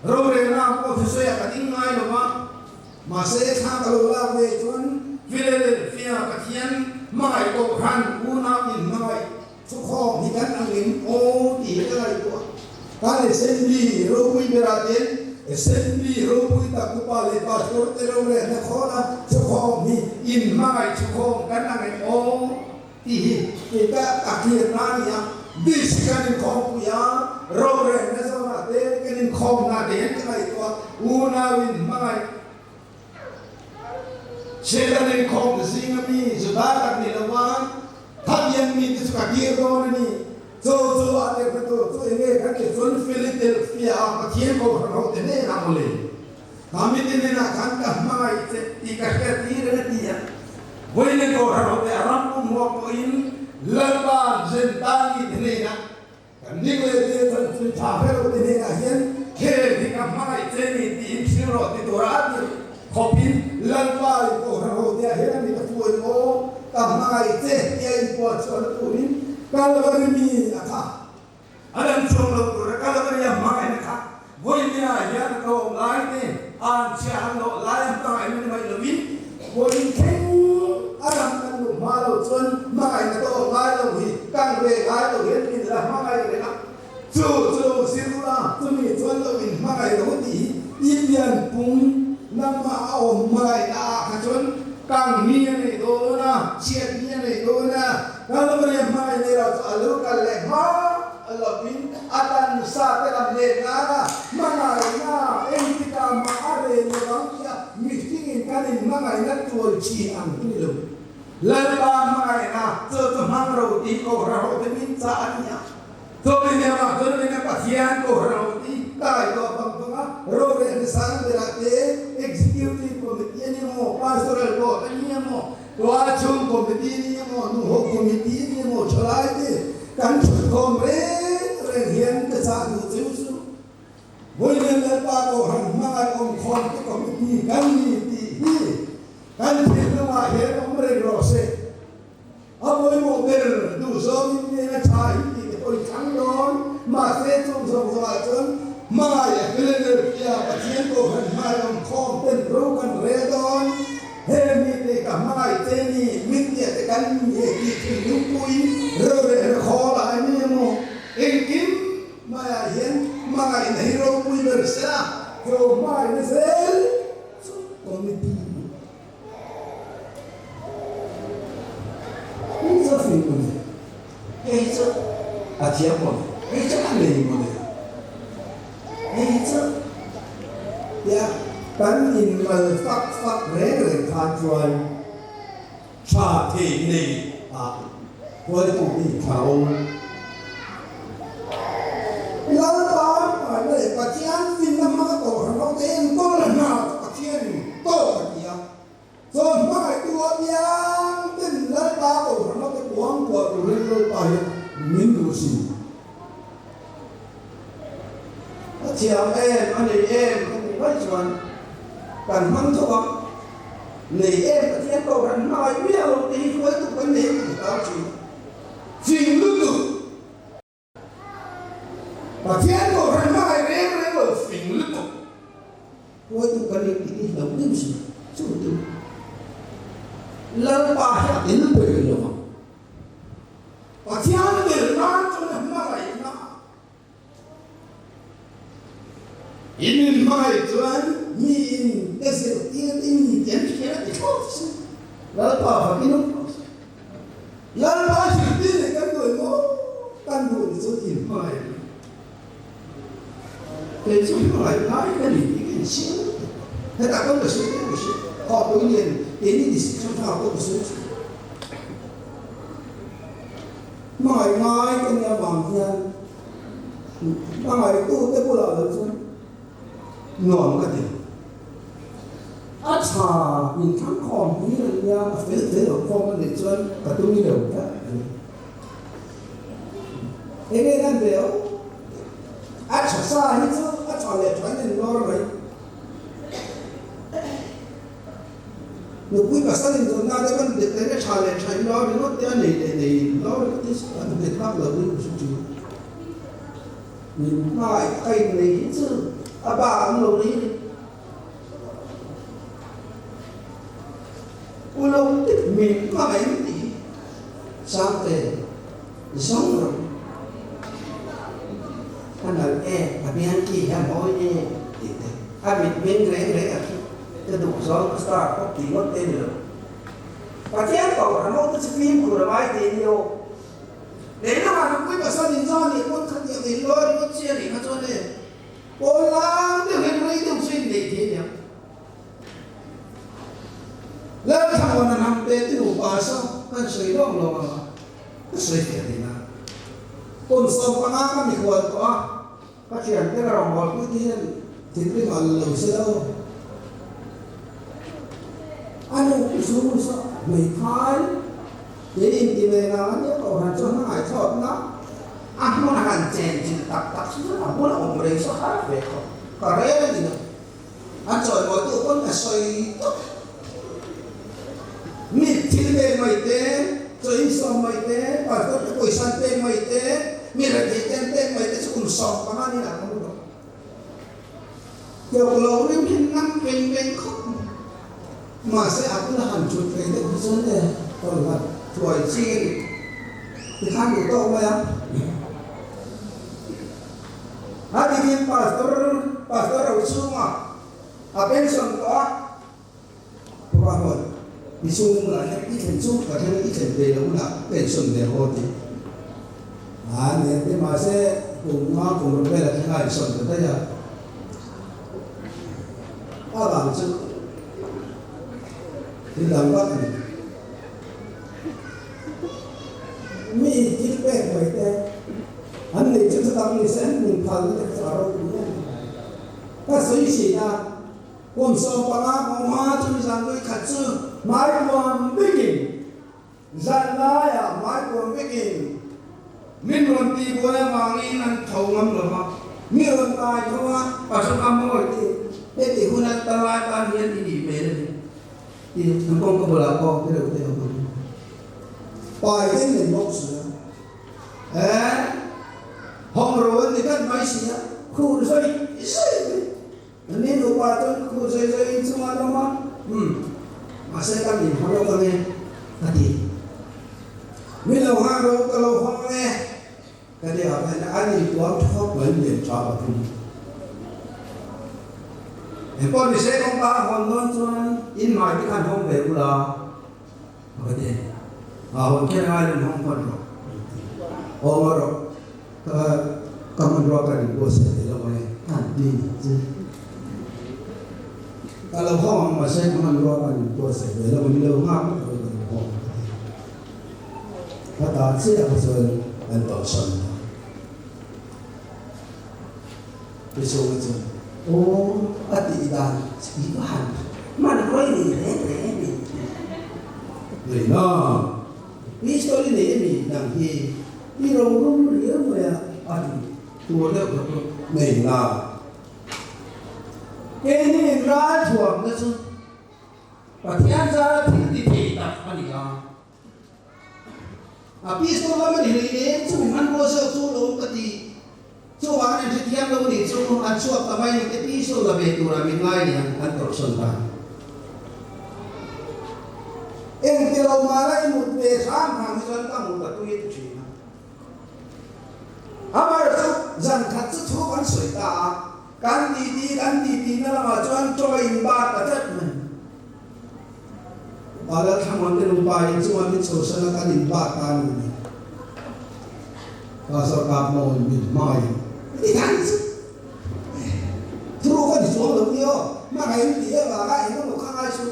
rorelna ang pawh thusawi ah ka ding ngai lo va, mahse thla ka lo lak ve chuan Philadelphia Pathian hmangaih Kohhran unau in hmangaih thukhawm hi kan ang em aw tih hi ka ngaihtuah. Kan Assembly ropui berah ten Assembly ropui tak upa leh Pastor te rorelna khawna thukhawm hi in hmangaih thukhawm kan ang em aw tih hi kei ka ka clear na a ni a. District kan inkhawmpui a, rorelna zawnah te kan inkhawmna te hian ka ngaihtuah unau in hmangaih Satan inkhawm zinga mi Juda tak ni lova Thabian mite chu ka kir dawn a ni. Chu chu a tirhna tur chu enge kan tih chuan Philadelphia a Pathian kohhran hote hnenah mawle. Kha mite hnenah khan ka hmangaih che tih ka hriat tir reng a ti a. Vawiin kohhran hote a ram pum huap pawhin Lalpa Jentail mite hnenah Kan ning leh te chuan thil tha ber lo te hnenah hian khel hi ka hmangaih che ni tiin thil rawh ti tura a tirh khawpin Lalpa in Kohhran ho te ah hian a mit a fuh em aw, ka hmangaih che tia inpuah chhuah na turin Kalvari mi a kha a dang chuang lo tura Kalvari a hmangaihna kha vawiin ah hian a tlawm lai te an chhia han lawh lai a hmangaihna ni mai lovin vawiin thleng a ram kan luh hma lo chuan hmangaihna tawk ngai lo hi kan ve ngai lo hian min la hmangaih reng a, chu chu zir ula chumi chuan lo in hmangaih lo tih hi i pian pung nangmah a awm hmangaihna ah kha chuan kang ni a nei dawn a, chhiat ni a nei dawn a, Kalvari a hmangaih nei lo chu a lo kal leh hma. Lovin a tan sa te lam let nana hmangaihna engtikah mah a rel lo ang tia mihringin kan inhmangaihna tual chi ang hi ni lo. Lalpa hmangaihna chu chu hmang ro tih Kohhran hote min chah a ni a. Chumi hnemah chuan min a Pathian Kohhran ho tih ka ngaihtuah vang vang a, rorel ni sang berah te Executive Committee a ni maw, Pastoral Board a ni emaw, Tualchhung Committee ni emaw, Nuho Committee ni emaw thalai te kan thutkhawm reng reng hian ka chah duh cheu chu Vawiin Lalpa Kohhran hmangaih awmkhawm te Committee kan ni tih hi kan thinlungah hian awm reng rawh se. A pawimawh ber duhzawngin nge a tha hi tih te pawh i thlang dawn. Mahse chung zawng zawngah chuan hmangaih a Philadelphia Pathian Kohhran hmangaih awmkhawm ten ro kan rel dawn. He mite ka hmangaih che ni, mittiah te kan ni e tih thinlung puiin rorel khawl ah em emaw engkim maiah hian hmangaihna hi ropui ber se a, chu hmangaihna zel chu committee hi chu fing mawle, hei hi chu a thiam mawle, hei hi chu a nei mawle, hei hi chu tia kan inmal fak fak reng reng khan chuan tha thei nei a huaitu hi tha awm. Lalpa hmangaihna leh Pathian finna hmanga Kohhran ho te enkawl hna chu Pathianin tawk a ti a. Chuan hmangaihtu apiang ten Lalpa Kohhran ho te kuang kuah turin Lalpa hian min duh sin. A thiam em, a nei em ka tih mai chuan kan hmang tho a, nei em Pathian Kohhran hmangaih miah lo te hi hruaitu kan nei ang tih ka hlau thin. Fing lutuk. Pathian Kohhran hmangaih reng reng lo fing lutuk. Hruaitu kan nih tih hi hlauh deuh si chu tu. Lalpa hi a tel ber lo ang. Pathian tel nan chuan a hmangaihna In inhmangaih chuan mi in ka zirtir in mi te an hria ti thlawt se, Lalpa fakin awm rawh se. Lalpa zirtir leh kan duh emaw kan duh ni chuan inhmangaih ang. Kei chu hmangaih ngai ka ni tih ka insiam lutuk a, hetah kan ka sawi teh ka hria, khawpui lian keini district hrang hrangah pawh ka sawi thin. Hmangaih ngai ka nih avang hian hmangaihtute bulah lo chuan nuam ka ti. A tha inthlang khawm hlir a nia, a fel fel lo khawm a nih chuan ka tum i lo tlat a ni. Enge nan ve aw? A tha sa hi chu a tha leh tha in lawr mai. Nupui pasal inzawnna te kan dik leh tha leh tha in lawr ringawt te a nei leh nei in lawr ringawt te chu an nghet vak lo in hre thin. Min hmangaih taka innei hi chu a bak an lo rei reng. U lo dik min hmangaih in tih hi Sangte zawng rawh. A nalh e, a biang ki hi a mawi e tih te, a mitmeng reng reng a khi ka duh zawng ka star pawh tih ngawt te ni lo. Pathian kohhran ho te chu fimkhur a ngai tih ni aw. Lehlamah nupui pasal inzawh nih pawn khatiang inlawi ringawt chi a nih kha chuan e pawn lang deuh hian rei deuh chu inneih thei aniang. Lalthangawn a hnam te ti nupa saw kan sawi lawng lawng ang a, ka sawi fiah thei na. Kum 15 ka mikhual tawh a, ka thiante ka rawngbawlpui te hian thinrim a lo se lo. A nu pu chu saw hmeithai te inti ve ngang a nia kohhran chu hmangaih thlawtna a hmun a han chen chilh tak tak chu a hmun a awm rei saw har ve khawp ka rel a ni lo. An chawimawitu pawn a sawi tawp. Mi thil pek mai te, chaw insawm mai te, pastor te pawisa an pek mai te, mi rethei te an pek mai te chu kum 15 niin an awm tawh. Tlawk lo rim hi nam veng veng khawp mai. Mahse a bula han thut ve deuh hi chuan e tawlhlat thuai chi a ni. Tikhan duh tawk mai a. A dikin pastor pastor ro chhunga a pension tawh a, Papa hawn i chhung bulah hian i thlen chu ka thleng i thlen ve lo hunah pension ve haw ti a ni a ti mahse kum nga kum ruk vel a thleng a insawn ta daih a, a vang chu thil dang vak a ni. Mi thil pek mai te. An nei chu chutang ni se an hmun phalna te chu a ropui em em. Ka sawi thin a, kum 15 kum hma chu mizan vawi khat chu hmaipuam bikin zan laiah hmaipuam bikin min rawn tih buai avangin an tho ngam lo va, mi rawn kai tho a, pasal a mawi ti heti hun an tal lai tan hian i nih hmel a ni tih an kawngka bulah pawh te reuh te a awm a ni. Pai ten min bawk si a. Eh, hawng ro an ni tlat mai si a, khur zawi zawi mai. An ni nupa chuan khur zawi zawi in chungah an awm a, umm, mahse kan inhma lawk ang e, a ti. Min lo nghak ro, ka lo hawng ang e, ka ti a, an intuam thawk mai lian tha pathum. Engpawh ni se kawngka a hawn dawn chuan in hmai te khan hawng ve ula. Ka ti a, hawn kher ngai lo hawng phawt rawh hawng rawh ka ka hmanrua ka rin pawh sawi thei lo mai an ti ni chu ka lo hawng ang mahse ka hmanrua ka rin pawh sawi thei lo ni lo nghak ka lo ka lo hawng ka ti ka ta chiah kha chuan an tawlhsawn ta tichuan chuan aw a tih dan i va han hmanrua i nei reng reng em i nei na pistol i nei em i nang hi i ro rum riau mai a a ti tur deuh kha chu nei na keini in ral thuam na chu Pathian zara thil ti thei tak a ni a. A pistol lam a ni hlei nen chu hmanrua zawk chu lo ka ti. Chuvang an hrethiam lo nih chu an chhuak ta mai ni te pistol la ve tura min ngai ni ang an tawrhsawn ta. Engti lo mah la i mut ve hram hram hi chuan ka mut a tui ti thin a. Amaherawhchu chu zan khat chu thu kan sawi ta a, kan titi kan titi na lamah chuan chaw in bar ta tlat mai. Pa Lalthlamuan te nupa in chungah min chhosan a kan in ba ta a ni ni. Pa sorkar mawi min hmangaih ti khan chu thuruk a ni chuang lo ni aw hmangaih in tih avanga eng emaw kha ngai chu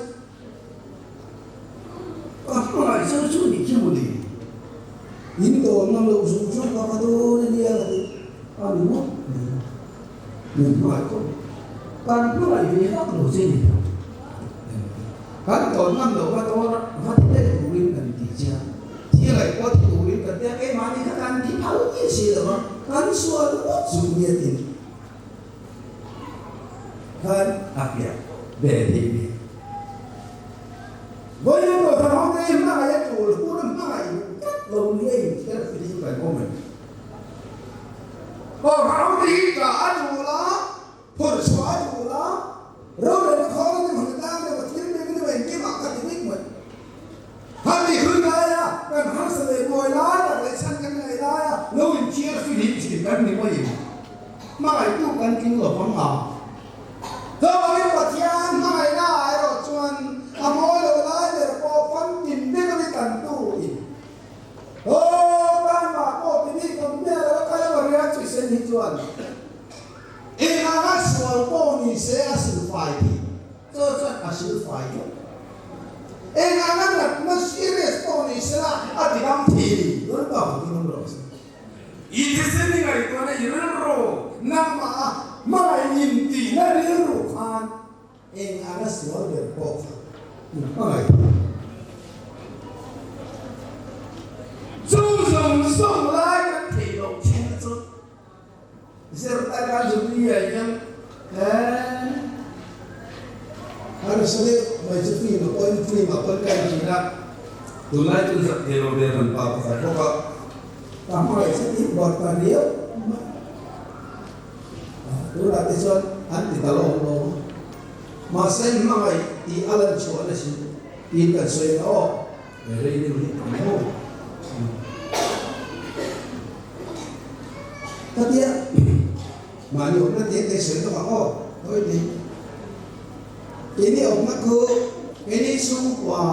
ka hmangaih chu chu ni chu ni in dawm ngam. ngam loh zung zung kha ka dawn a nia ka ti a ni ngawt mai. Min hmangaih khawp mai. Kan hmangaih ve vak lo che ni lo. Kan tawn ngam loh va tawn va ti daih turin kan ti che a, thi ngaih pawh ti turin kan ti a, keimahni kha kan ti phal nge si lo a, kan sual ngawt zung nia tin khan a fiah ve theih ve. Vawiin pawh thangho te hi hmangaih a tul hun a hmangaih duh tlat lo ni a inthiar filim kan awm em? Thangho te hi tah a tul a, phawrh chhuah a tul a, rorelna khawl a ni hmang tlang deuh a thil bik deuh engkim ah ka ti vek mai. Hami hun laia kan harsa leh buai lai tak leh chhan kan ngaih laia lo inthiar filim thin kan ni maiin hmangaihtu kan tling lo vang a. Chuvangin Pathian hmangaihna ah erawh chuan a mawi lo lai ber pawh famkim vek a ni tantu in Aw tanmah pawh ti bik awm miah lo a kal a riak chu sen hi chuan eng anga sual pawh ni se a silfai thei chu chuan a silfai tlat. Eng anga natna serious pawh ni se la a ti dam thei ni dawn bak a ti ngam rawh se. I thisen i ngaihtuahna i rilru. Nangmah a hmangaih intihna rilru khan eng anga sual ber pawh kha i hmangaih thei. Chu zawng zawng lai kan theih loh thin chu Zirtaka zuk ni ah hian eh harsa deuh mai chu film a pawn film a pawn ka en thin a, tunlai chu zak thei lo ve kan pa pakhat bawk a. Ka hmangaih chu i buat ta riau mai a, tunah te chuan an ti ta lawm lawm a, mahse hmangaih tih a lan chhuah na si tiin kan sawi ang a aw. Rei deuh hi tam ho. Ka tia mahni awmna te te sawi tawk ang aw hawi te keini awmna khu keini chhungkua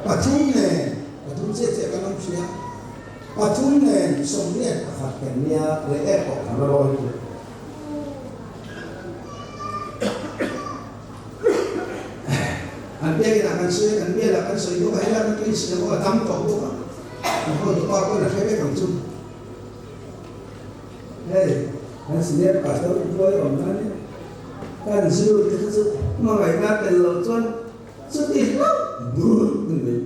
pathum nen pathum chiah chiah kan awm hria pathum nen sawmriat pakhat kan nia leh ek pawh kan la lawi tur. An biakin ah kan sawi a, kan bial ah kan sawi bawk a, helai kan tui siam bawk a, dam tawh bawk a, kan hotupa pawn a hre vek ang chu. Hei, kan senior pastor Upuai awm nan in kan zir te kha chu hmangaihna tel loh chuan chuti hlauh bur ni mai.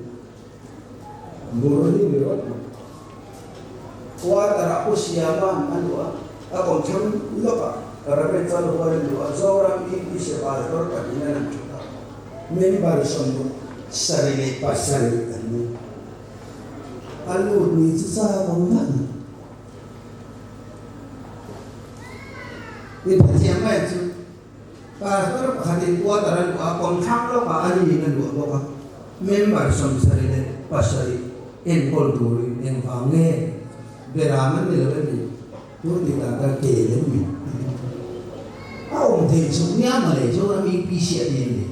Bur hi ni rawt mai. Quarter ah Pu Siama'n a luah a, a kawmthlang lawkah Reverend Chalhual a luah a, Zoram EPC Pastor pahnih an an thut a, member 77 leh 7 an ni. A lut ni chu chak awm vak ni. I hrethiam mai chu Pastor pakhatin quarter a luah a, kawmthlang lawkah a niin a luah bawk a, member 77 enkawl turin engvang nge beram an ni lo em ni? Tu ti dan khan ke lem mi a awm thei chu nia mawle Zoram UPC a ti em ni?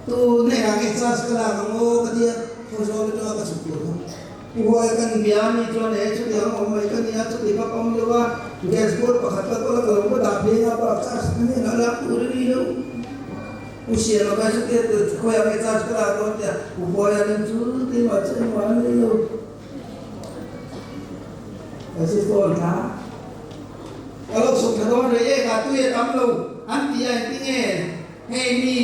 Tu hnenah nge charge ka lak ang aw ka tia Khawzawl atanga ka chhuk tur kha Pu Huai kan bia a nih chuan e chutiang a awm mai ka nia chuti vak awm lo a gas bur pakhat ka kawl a ka lo va dah phei a bak charge ka hnenah lak tur a ni lo Pu Siama kha chutia khawiah nge charge ka lak dawn tia Pu Huaia nen chu keimah chu engmah a ni lo. Ka chu phone kha ka lo chhuk thla dawn rei e ka tui a tam lo an ti a engti nge hei mi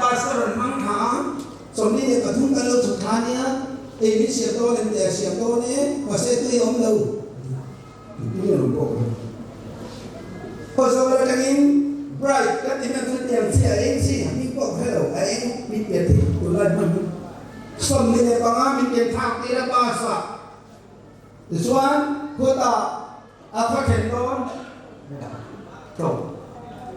pastor an hmang tha a 23 kan lo chhuk thla ania ei min siam dawn em tih a siam dawn e mahse tui a awm lo tui a awm pawh ka hre Khawzawl atangin bright ka ti hman chu tiang chi a eng chi hming pawh ka hre lo a eng min pian thei tunlai hman hi 25 min pian thlak tir a bus ah tichuan khawtah a khaw then dawn tlawng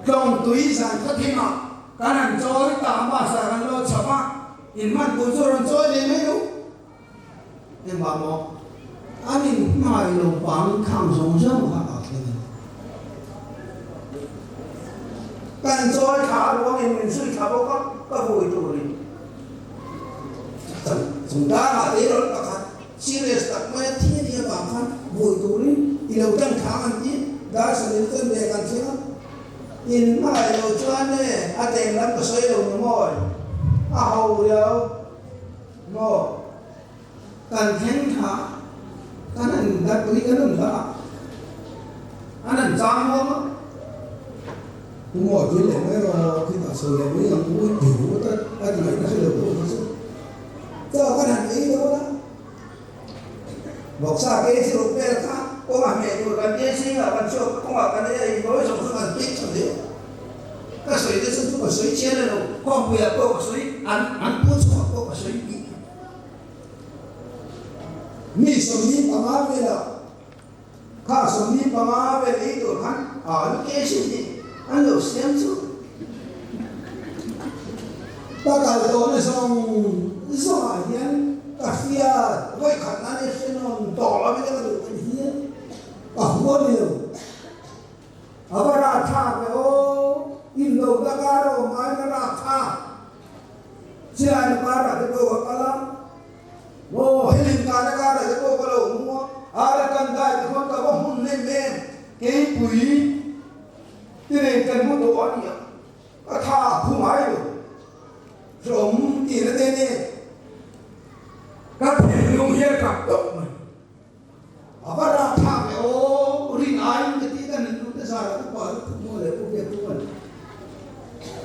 tlawng tui zan khaw thim ah kan han chawi ta a bus ah kan lo chhap a in hman tur chu rawn chawi ve mai lo. Engmah maw? An inhmangaih lo vangin khang zawng zawng kha a thleng a ni. Kan chawi thla a ruangin min zui thla bawk a, ka vui turin chung darah te rawn pakhat serious tak mai a thi a nih avang khan vui turin i lo tan thang an ti, dar sanin chuan ve kan thleng a, inhmangaih lo chuan e a teng lam ka sawi lo ni mawi, a ho riau. Maw? Kan thleng tha kan han dat tui kan han dah a, an han chang huam a. Pu Mawi thil leh mai rawh, khi tah sawi leh mai ang u i ti ringawt a, a ti ngaihna hre lo pawh kha chu chaw kan han ei dawn a. Vawksa ke ziruk vel kha kawng a hmeh tur kan tia zingah kan chhuak kawngah kan ei a, inbawi zawng chu kan pek tha hle. Ka sawi te chu chu ka sawi chian a lo, khawmpuiah pawh ka sawi, an an pu chungah pawh ka sawi bik. Mi 25 velah kha 45 vel ei tur khan alu kg hnih an lo siam chu. Ka kal tawhna zawng zawngah hian ka hriat vawi khat nan i hre nawn tawh lo in ka duh kan hian ka hua ni lo. A va rahthlak ve aw, in lo ta kar a awm aiin a rahthlak. Chiai na karah te pawh ka kal a, maw helin karna karah te pawh ka lo hmu a, ara kan dai te khuan ka va hmun nem em, keipui te nen kan hmu tawh a nia, ka tha a phu ngai lo, hlawm tihna te nen ka thinlung hian ka tawp mai. A va rahthlak e aw, rin aiin ka tih dan in lut a zar a ka pa lutuk maw le pu Biak chuan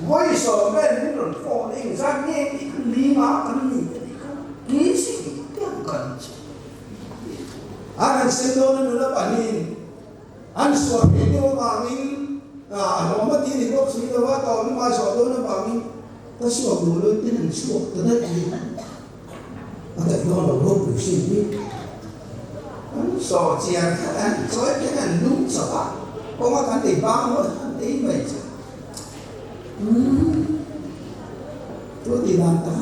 vawi sawm vel min rawn phone eng zat nge tih kha ni nga kan ni ka tih kha ni si tiang kan chu. An han sem dawn a nula pahnihin an suah hreh deuh avangin a hlawm a ti ni bawk si lo a, tawh luma a zawh dawn avangin ka suak duh lo tin an suak ta daih a ni. A daih dawn lo ropui hrim hi. An saw chian khat an chawi khin an lum chawp a, kawnga kan ei bang ho an ei mai chu. Umm chu ti dan ta.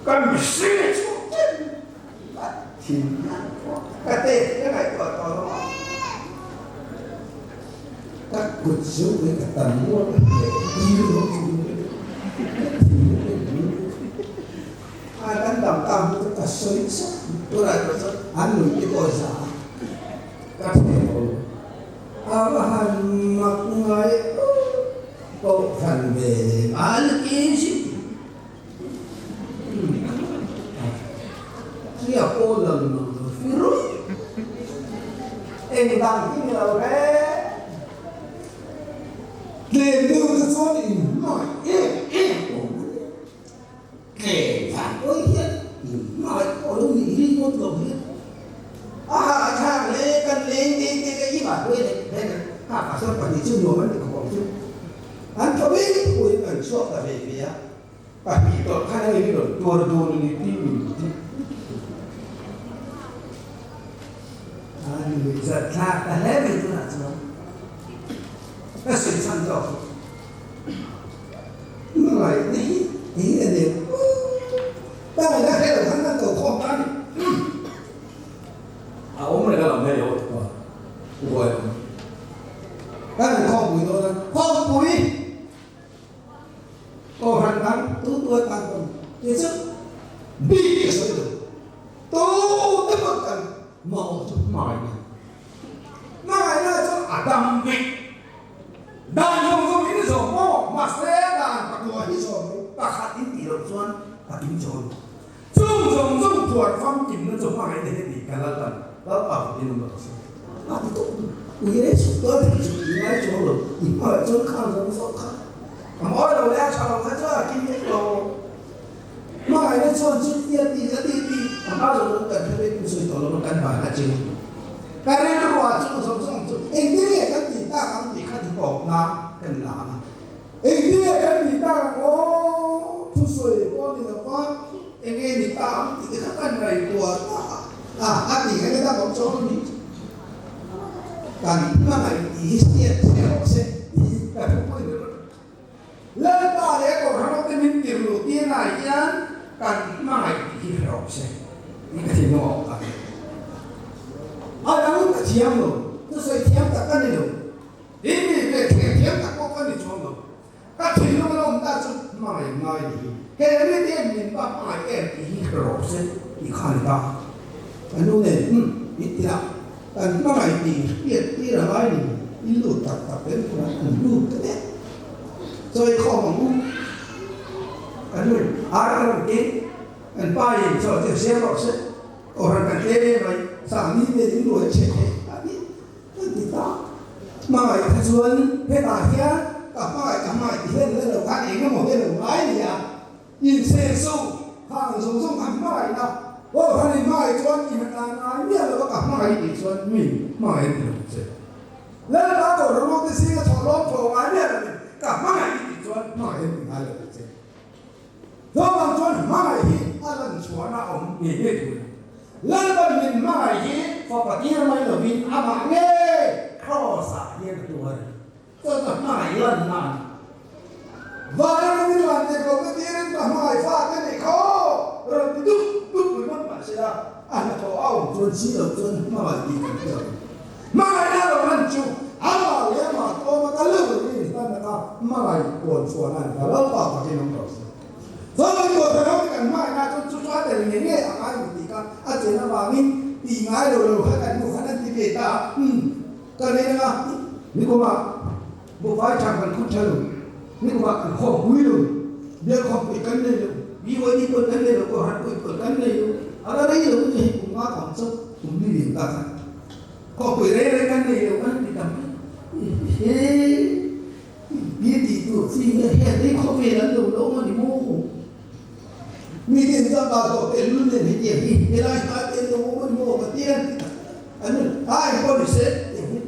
Kan mihring chu chen vat thin hian pawh ka te ka ngaihtuah tawh lo a. Ka kut chu ui ka tam mual a hleh tir lo chu ka thinlung em em a kan dam ta hnu chu ka sawi chauh tunah erawh chuan an nui te pawh za a ka thei tawh lo a va han mak ngai pawh hran ve an easy Ria pawh lang lo lo firui eng dang hi ni lo reng. Tlem deuh te chuan in hmangaih em em awm a nia. Tlem vang pawh hian in hmangaih pawh lo nih ri ngawt lo hian a hahthlak hle kan leng te te ka i vah huai leh hle mai. Ha pastor pahnih chu nuam an ti khawp ang chu. An thaw bik pawhin an chhuak ta ve ve a, pahnih tawlh khan hei hi rawn tuar dawn a ni tih min ti. A nuihzat thlak ta hle mai tunah chuan ka sawi chhan zawk hi. Hmangaihna hi eng nge nen hmangaihna hre lo khan kan ko khawm ta a ni. A awm reng a lam hei ho tupa uai awm. Kan in khawmpui dawn a, khawmpui kohhran dang tu tu atan pawn ti chu bik a sawi lo. Tu te pawn kan mamawh chu hmangaihna. Hmangaihna chu a dam bik. Dan zawng zawng in zawm maw? Mahse dan pakua hi zawm lo, pakhat in tih loh chuan a kim chawl lo. Chung zawng zawng phuar famkimna chu hmangaihna hi a ni ka Lalpan Lalpa vut in awm lo se. A ti tawp mai. Ui rei chhuk tual thei chu i ngai chuang lo, i hmangaih chuan khang zawng zawng kha a mawi lo leh a tha lo kha chuan a kim vek lo. Hmangaihna chuan chu tia ti a ti ti a hma zawng zawng kan hre vek sawi tawh lo a kan van a ching. Ka rilru ah chung zawng zawng chu engtin nge kan tih tak ang tih kha dikawkna kan la ang a. Engtin nge kan tih tak ang aw? Thusawi pawh a ni lo va, enge ni ta ang tih te kha kan ngaihtuah ta a. A, a tih kha nge dang awm chuang a ni. Kan hmangaih tih hi hriat che rawh se tih hi ka thu pawhin a rawn Lalpa leh Kohhran awte min tir luh tirnaah hian kan hmangaih tih hi hre rawh se tih ka thinlung a awm ta. A dang ka thiam lo, thusawi thiam tak ka ni lo. Hi mi ve thlir thiam tak pawh ka ni chuang lo. Ka thinlung a lo awm ta chu hmangaih ngai ni hi. He mi te hian min pa hmangaih em tih hi hre rawh se tih kha a ni ta. Ka nu nen hmun i tia kan hmangaih tih hriat tir a ngai ni. I lut tak tak em kha an lut ta mek. Chawi khawm ang u. Ka nu in ar ka rawn keng. Kan pa in chaw chu siam rawh se, kohhran kan tlem em mai, sang ni vel in ruai chhe thei a ni kan ti ta. Hmangaih kha chuan hetah hian ka hmangaih ka hmangaih ti hian la lo khan eng emaw hi a lo ngai ni a, insenso kha ang zawng zawng khan hmangaihna kohhran in hmangaih chuan i hna ngai miah lo a ka hmangaih tih chuan mi hmangaih an ti lo che. Lalpa kohhran ruak te zinga thawh lawm thawh ngai miah lo in ka hmangaih tih chuan hmangaih an ti ngai lo che. Chuvang chuan hmangaih hi a lan chhuahna a awm ngei ngei tur a ni. Lalpan min hmangaih hi fapa tir mai lovin amah ngei Kraws-ah hian a tuar a ni. Chu chu hmangaih lanna a ni. Vana min lan tir lo te tirin ka hmangaih fa te nih khaw rawn ti dup dup ringawt mah se la, a hnathawh a awm chuan si lo chuan hmangaih tih kan hre lo. Hmangaihna lo lan chu amah leh amah tlawma ka lo rin hlan laka hmangaih puan chhuahna a ni ta. Lalpa takin awm rawh se. Chuan Kohhran ho te kan hmangaihna chuan chu chu a tel nge nge a ngai mu tih kha a chen avangin tih ngai lo lo kha kan nu khan an ti ve ta a. Umm ka nei anga nikumah buhfai tha kan khut tha lo, nikumah kan khawmpui lo, bial khawmpui kan nei lo, BYD pawn kan nei lo, Kohhran pui pawn kan nei lo, a la rei lo ni hei kum nga ka awm chauh kum ni lian ta khan. Khawpui rei rei kan nei lo kan ti tam he mi tih tur chi nge he rei khawvel an lo lo a ni maw mi tin chuan ba tawh te lul nen hetiang hi helai hnai te an lo awm a ni maw ka ti an ti tak an ai pawh ni se tiang hi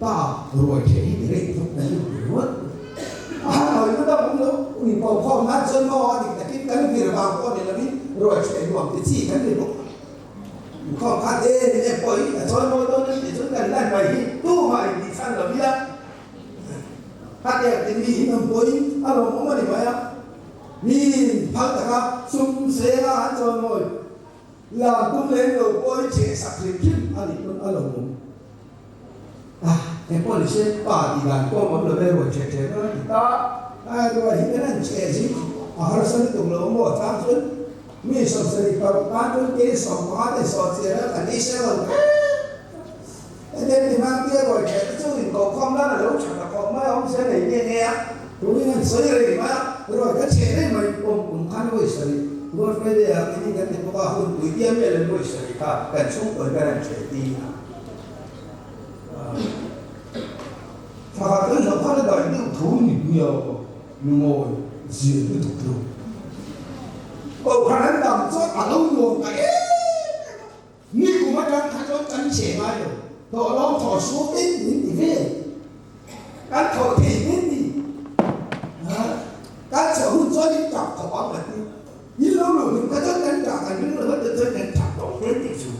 pa ruai the hi ti rei thawk na lu ti ruat a han hawi na dam awm lo in pawh khawm nan chuan maw a dik takin kan vir vang pawh ni lovin ruai the nuam ti chi kan ni bawk. Inkhawm kha te ni em pawh hi a chawi mawi dawn a ni tih chuan kan lan mai hi tumah in tih chhan lo ila khatiang ti mi in awm pawhin a lawmawm a ni mai a, miin phal taka sum senga an chawi mawi lam tum lem lo pawh hi chheh sak hrim hrim a nih pawn a lawmawm a, eng pawh ni se pa tih dan pawh awm lo ve ruai chheh chheh dawn a ti ta a, ruai hi kan han chheh zing a harsa lutuk lo maw chang chuan Mi 70 paruk tan chuan kei 15 te sawh chian a kan ei sel lo hle. Hetiang ti hmang tia ruai ṭheh te chu inkohkhawm nan a lo ṭha ta khawp mai a, awm se nei nge nge a, tumin an sawi rei mai a, ruai ka chheh reng mai awm kum khan ruai sarih Good Friday ah kini kan ti bawk a, hun pui tia miah lo ruai sarih kha kan chhungkawn kan han ṭheh ti a. Thla kan hlauh khan a daih deuh tho ni miau. Lungawi zir lutuk lo. Kohhran an dam chuan a lo nuam ta em em a, ni kum atang kha chuan kan che ngai lo, thawh lawm thawh suam in min ti vel, kan thawh thei min ti, kan chhuah hun chuan in tap khawp ang kan ti, in lo luh hlim kha chuan kan tah kan ring lo a, tichuan kan tap tawh hle tih chu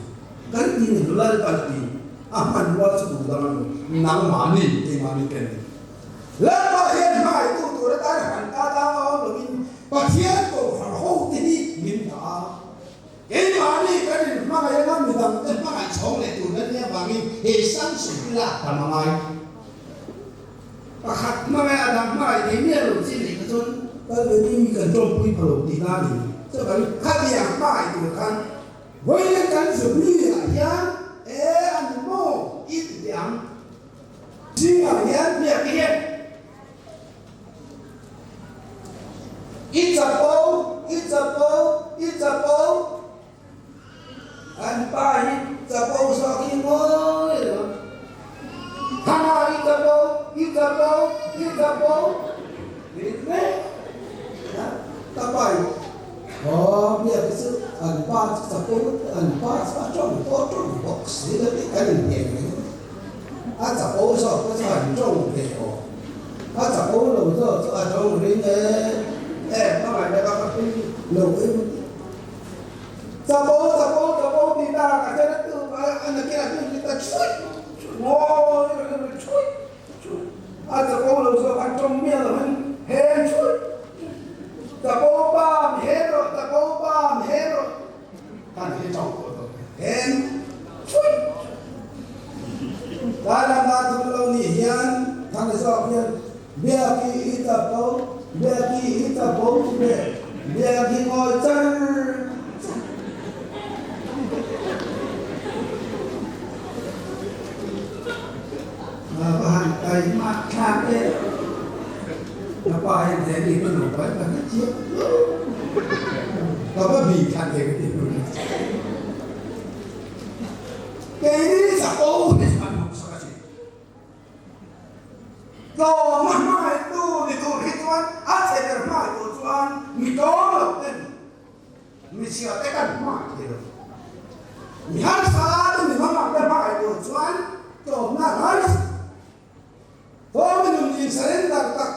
kan ti ni lo Lalpan ti a hmanrua chu duh dang a ni, nangmahni keimahni kan ni. Lalpa hian hmangaihtu tur atan han ta tang a awm lovin Pathian Kohhran hote hi min dah a. Keimahni kan inhmangaih anga midangte hmangaih chhawng leh tur kan nih avangin he sanction hi lak tam a ngai. Pakhat hmangaih a dang hmangaih thei miah lo chi neih kha chuan kal ve ding mi kan tawmpui pha lo tihna a ni. Chuvangin khatiang hmangaih tur khan vawiin kan zubli ah hian e a ni maw i ti teh ang. Zingah hian biak hian i chapo, i chapo, i chapo. An pa hi chapo zawk hi ngawi reng a. Hana i chapo, i chapo, i chapo. Rin mek ka pa hi aw biak hi chu an pa chu chapo an pa chu a tawng pawh a tawng bawk si lo tih kan inhnial reng a. A chapo zawk te chu an tawng ve aw. A chapo lo zawk chu a tawng ring e. Em hmangaihna ka ka pui lo em a ti. Chapo chapo chapo ti ta ka chen a tu a nakin a tu ta chhuih ngawi reng reng chhuih chhuih. A chapo lo zawk an tawng miah lo in hem chhuih chapo pa mi hem rawh chapo pa mi hem rawh. Kan hi tawng pawh tawng hem chhuih Lai lam dan thum lo nih hian thang zawk hian Biaki i chapo Biaki i chapo ti ve Biaki ngawi char char Va han tai mah thlak e Ka pa hian he mi hmanung pai ka hre chiang lo. Ka va bi thlan ve ka ti hnu ni. Keini chapo hi chu kan hausak a si. Tlawma hmangaihtu ni tur hi chuan a che ber hmangaih tur chuan mi tlawm lo ten mi chhia te kan hmangaih thei lo. Mi harsa te mi hmangaih te hmangaih tur chuan tlawmna a ngai si. Home nun in surrender tak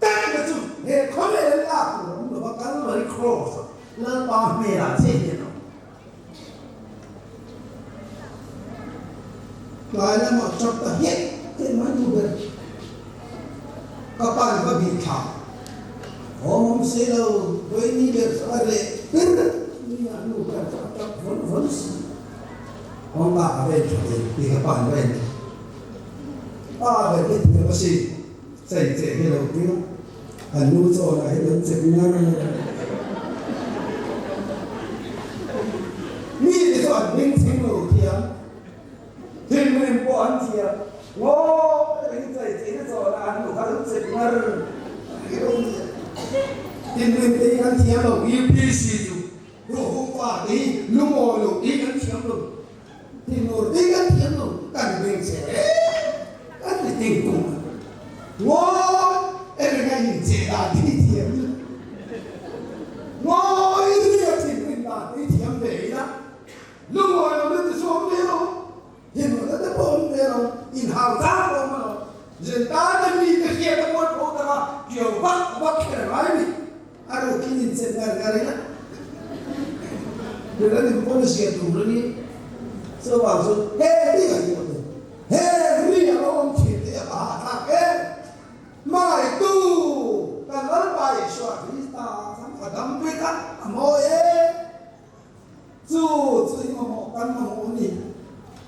tak na chu he khawvel an lak tur a awm lo va, Calvary Cross ah Lalpa hmelah che hian a awm. Tlai lamah tap ta hiat hiat mai nu ber ka pan va bih thla awm awm si lo, Vaini ber chu a reh ber ni a nu ber chu a tap vawn vawn si. Kawngka ka ven tha thei tih ka pan va en thla. Pa ber hi thiam a si, chei cheh hi lo tir a, an nu chawnah hi lo chep ngar ngar a. Mite chu an hming chhing lo thiam, thinrim pawh an thiam, ngaw takin chei chehna chawnah an nu kha lo chep ngar hi lo ni a. Thinrim te hi kan thiam lo, UPC chu Ruhhung pa te hi lungawi lo te hi kan thiam lo. Tinur ding an thiam lo, kan beng che reng an ti ting tung a. Ngawi eng a in che dan hi thiam ila, ngawi ria thinrim dan hi thiam ve ila, lungawi lo na ti chu awm ve lo, tinur na te pawh awm ve lo, inhau zang pawh awm lo, Zentan te mi te hriat a mual pho tak a, piau vak vak kher ngai a ni. A rukin in chet ngar ngar ila, rin an in pawn zia tur a ni. Chuvang chu he ri a ni awm e, he ri a lo awm thin tih a ka hahthlak em. Hmangaihtu kan Lalpa Isua Krista khan a dam pui kha a mawi e. Chu chu i mamawh kan mamawh a ni.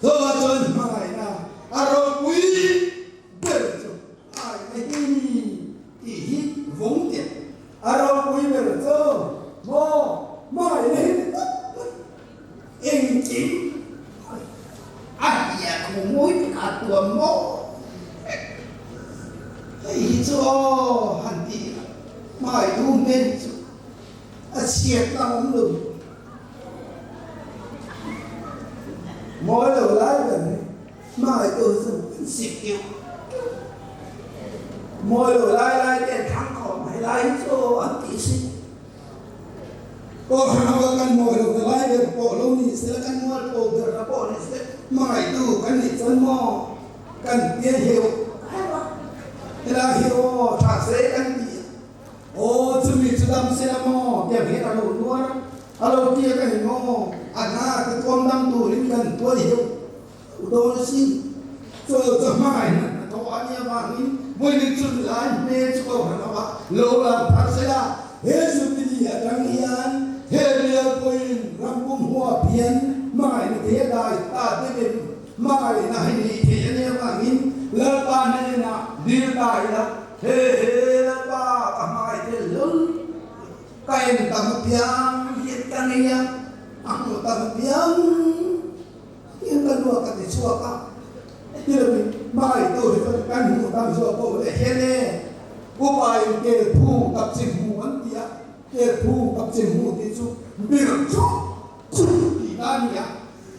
Chuvang chuan hmangaihna a ropui ber chu ai na hi tih hi vawng tiah a ropui ber chu maw hmangaihna hi ni tak tak engkim a hiah thu mawi tak a tuam maw vek hei hi chu aw han tih ila hmangaihtu hmel hi chu a chhiat na awm lo mawi lo lai ber hi. Hmangaihtu chu an sik deuh. Mawi lo lai lai te an thlang khawm mai lai hi chu an tih si. Kohhran ho kan mawi lo ta lai ber pawh lo ni sela kan mual pho ber na pawh ni se hmangaihtu kan nih chuan maw kan pian heuh heuh a. Helai hi aw tha se kan ti a. Aw chumi chu dam sela maw tiang hian a lo nuar a, a lo tiak a ni maw a hna te tuam dam turin kan tuai heuh. U dawn a si. Chaw chu hmangaihna hnathawh a nih avangin vawiin chu lai hmel chu kohhran ho a lo lang thar sela, he Jubilee atang hian he bial pawhin ram pum huap hian hmangaihna thei a dai ta deuh em? Hmangaihna hi nih theih a nih avangin Lalpa hnenah dil ta ila, He he Lalpa ka hmangaih tel hlul ka en tam apiang hian ka ngei a, a hmuh tam apiang. Tin ka nu a ka ti chhuak a, ti lovin hmangaihtu hi chuan kan hmuh dang zawk pawh leh hian e, upa in kel phung tak chi hmu an ti a, kel phung tak chi hmu tih chu bir chuk chuk tih na a ni a,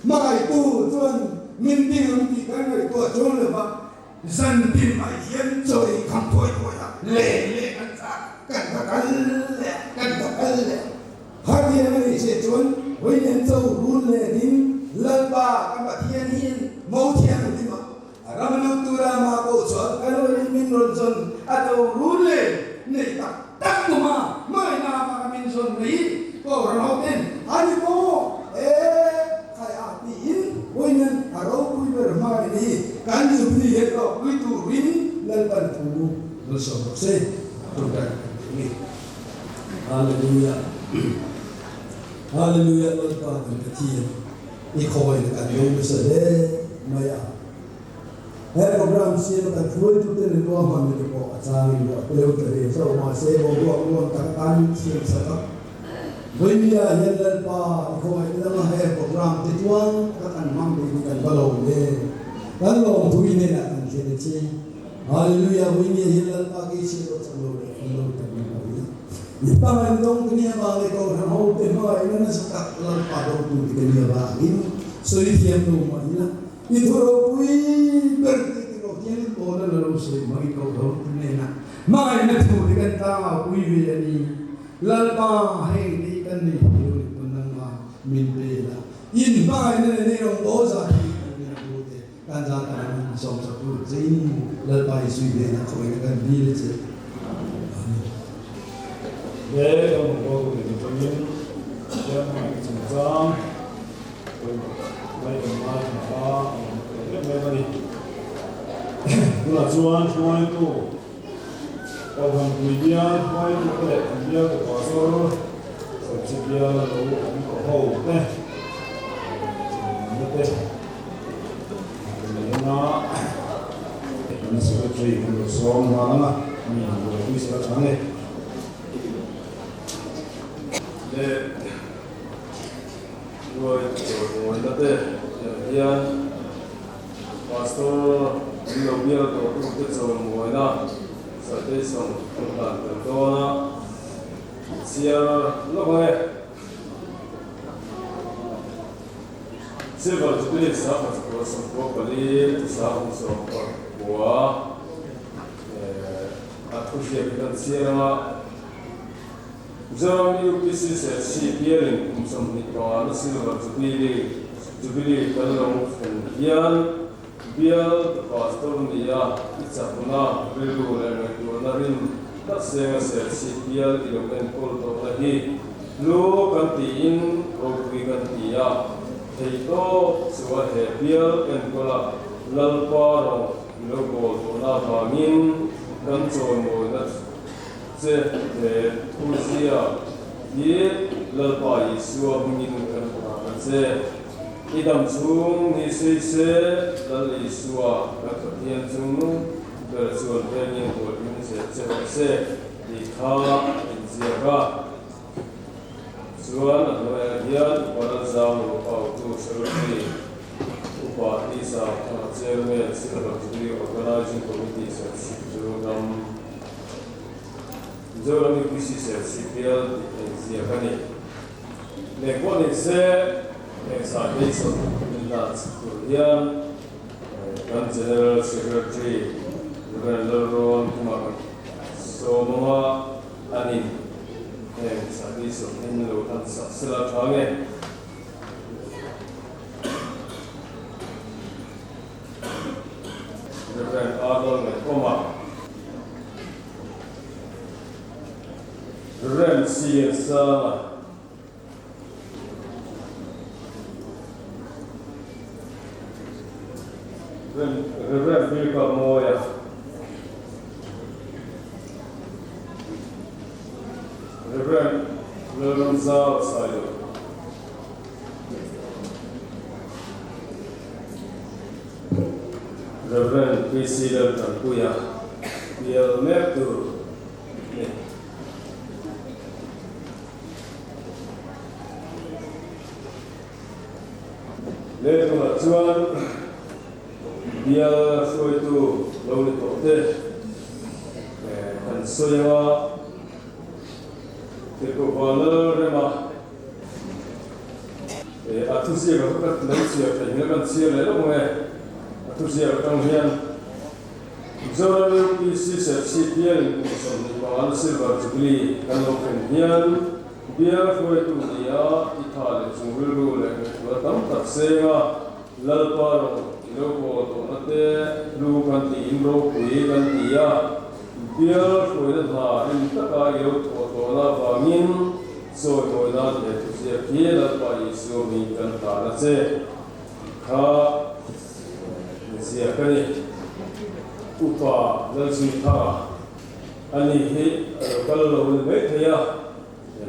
hmangaihtu chuan min ding ang tih kan ngaihtuah chuang lo va, zan tin ah hian chaw ei kham thuai thuai a, len leh kan chak kan va kal leh a, kan va kal leh a. Khatiang a nih che chuan vawiin cho run leh ding Lalpa ka Pathian hian mo thianghlim a ram lut tura mah pawh chuan ka nuain min rawn zawn a cho run leh nei tak tak tuma hmangaihna avanga min zawn mai Kohhran ho ten a ni maw e khai a tiin vawiin a ropui ber hmangaih ni kan Jubilee hian ropui turin Lalpan thu malsawm rawh se. Tawngtai kan tih ni. Hallelujah Hallelujah Lalpa kan Pathian i khawi na kan lo nasa hle mai a. He program siam a kan hruaitute ni ruahman ni te pawh a changin ruah teu ta ve zauh mahse boruak nuam tak atan siam sak a. Vawinia hian Lalpa i khawi lama he program te chuan ka kan hmang thei hi kan va lo ve. Kan lawmthu i hnenah kan thlen a che. Hallelujah Vawinia hian Lalpa kei chhiat lo chak lo leh fel lo tak min hmu hi. Mi hmangaihna dawng ka nih avang leh Kohhran hote hmangaihna nasa tak Lalpa dawngtu te ka nih avangin sawi thiam lo mah ila, i thu ropui ber tih ti rawh hian in pawl a la lo sawi hmangin Kohhran hote hnena hmangaihna thu te kan tlangau pui ve a ni. Lalpa heng te hi kan nei thei lo nih pawn nangmah min pe la, in hmangaihna leh nei rawngbawl zah hi kan nih ang u te. Kan za tan in sawmsak tur che in Lalpa i zui hnenah khawih kan dil che. Amen. He kan hmu pawl tur in atangin Pathian hmangaih chungchang pawimawh lai kan ngaithla a, a awm ta em em a ni. Tunah chuan hruaitu Kohhran pui bial hruaitu te leh an bialtu pastor Serchhi bial lo awm tawh ho te chawimawina te an nei ang a, kan secretary kan rawn sawm nghal ang a, mi han buaipui sela tha nge. Leh ruai chawimawina te tiang hian Pastor min lo bial tawh tute chawimawina citation kan hlan tel dawn a, chhiar lawk ang e. Silver Jubilee Sangha Chukua Sawmkua Pali Sangha Sawmkua Kua a thu hriat hi kan chhiar ang a. Mizoram UPC Serchhip bialin kum 25 na Silver Jubilee Jubilee kan lo thlen hian bial te pastor nia i chakna rilru leh ngaihtuahna rin tak senga Serchhip bial i lo enkawl tawhna hi lu kan tiin ropui kan ti a, theihtawp chu a he bial enkawla Lalpa rawng i lo bawl tawhna avangin kan chawimawina Che he thuzia hi Lalpa Isua hmingin kan hmu ang che. I dam chhung ni sei se Lal Isua kan Pathian chung ber chuan vengin hualhim zel che rawh se tih kha inziak a. Chuan a hnuaiah hian Upa Lalzang Ruhautu Secretary Upa Tisa Thanga Chairman Silver Jubilee Organising Committee Serchhip Mizoram Mizoram UPC Serchhip bial tih a inziak a ni. Leh pawh ni se heng citation min hlan chhip tur hian kan General Secretary Rev Lalrawn Kumar Sawmanga a ni. Heng sahni sawmhnih lo han sak sela tha nge? Rev. Arnold Ngaihkawma, Rev. C. Sanga, Rev. Bilka Mawia, Rev. Lalramzau Sailo. Rev. PC Laltanpuia, Bial mek tur ni. Lehkhaah chuan bial hruaitu lo ni tawh te kan sawi ang a, Tirhkohva Lalrema a thuziak a ka lo chhiar theih hmel kan chhiar leh lawk ang e, a thuziak atang hian. Mizoram UPC Serchhip bialin kum 25 na Silver Jubilee kan lo thlen hian bial hruaitu nia i tha leh chung rilru leh ngaihtuahna tam tak seng a, Lalpa rawng i lo bawl tawhna te hlu kan tiin ropui kan ti a, bial hruaina hna rin taka i lo thawh tawhna avangin chawimawi nan he thuziak hi Lalpa Isua hming kan hlan a che kha. Ziak a ni. Upa Lalzuithanga a ni hi a lo kal lo ni mai thei a,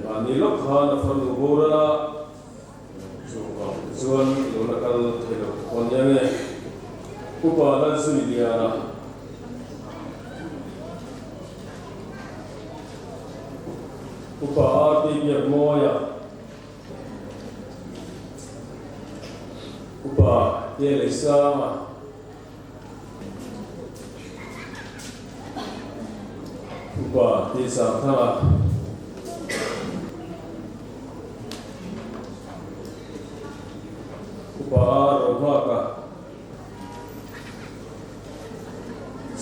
mahni lawk khan a farnu boral a, chuvang te chuan lo la kal thei lo te pawh nia nge. Upa Lalzuiliana Upa RT Biakmawia Upa te leh sanga Upa te sang thanga.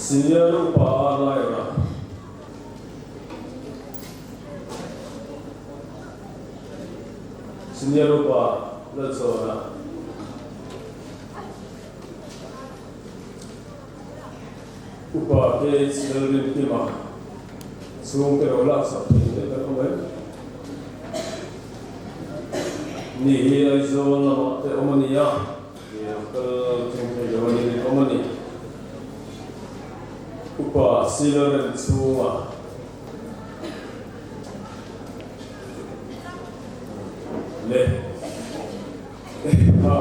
Senior Upa R Laiawrha. Senior Upa Lalchawna. Upa KH Lalrinkima chhungte lo laksak thei te kan awm em? Ni hi Aizawl lamah te awm a ni a, ni lo kal thung thei lo a ni rin awm a ni. Upa Silarem chhunga leh kha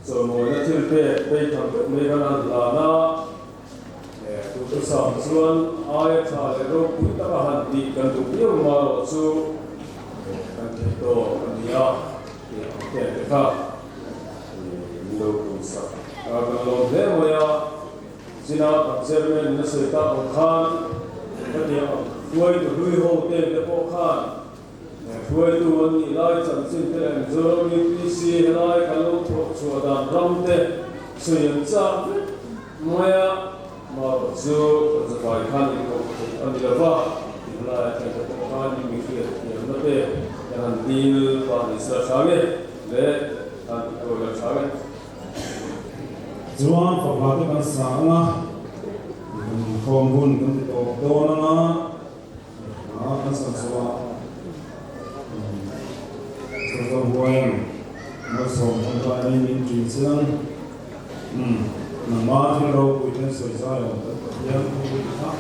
chawlmawina thil pek phei tham deuh mai khan an hlan a, Duhthusam chuan aia tha leh ropui taka han tih kan duh viau marawh chu kan theih tawk a ni a tih ang te te kha min lo tumsak a, kan lawm hle mai a. China kan chairman in a sawi tak ang khan hetiang ang hruaitu hlui ho te te pawh khan hruaitu an nih lai chanchin te leh Mizoram UPC helai kan lo thawk chhuah dan ram te sawi an chak vek mai a, marawh chu kan zavai khan inkoh theih a ni lova, tunlai atang te pawh khan in mi hriat thiamna te kan han dil pah ni sela tha nge le han tih la tha nge. Chuan fapa te kan sa ang a, khawm hun kan ti tawp dawn ang a, a kan sa chhuah Chawlhkar huaian malsawm tangkai nei min ṭin chiang nangma thil ropui ten sawi zai awm kan Pathian thu ti kha.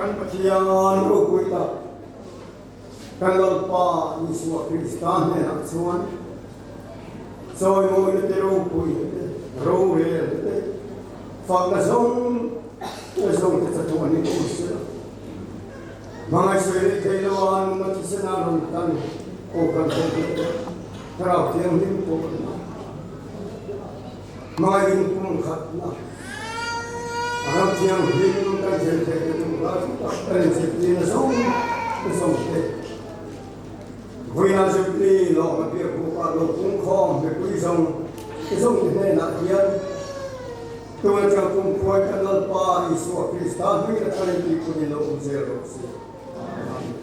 Kan Pathian ropui tak, kan Lalpa Isua Krista hnenah chuan chawimawina te ropuina te, rorelna te, fakna zawng zawng te chatuan in awm sela. Hmangaihsawi leh thei lo a nunna thisen a rawn tan aw kan hawk leh Thlarau Thianghlim pawh a ni. Hmangaih in pumkhatna. Ram thianghlim kan thlen theihna tura chu tak kan inzirtirna zawng zawng te. Vawiina Jubilee lawmna biakbukah lo pungkhawm mipui zawng zawng te hnenah hian tuna chang kumkhuai kan Lalpa Isua Krista hming atangin tihpun in lo awm zel rawh se. Amen.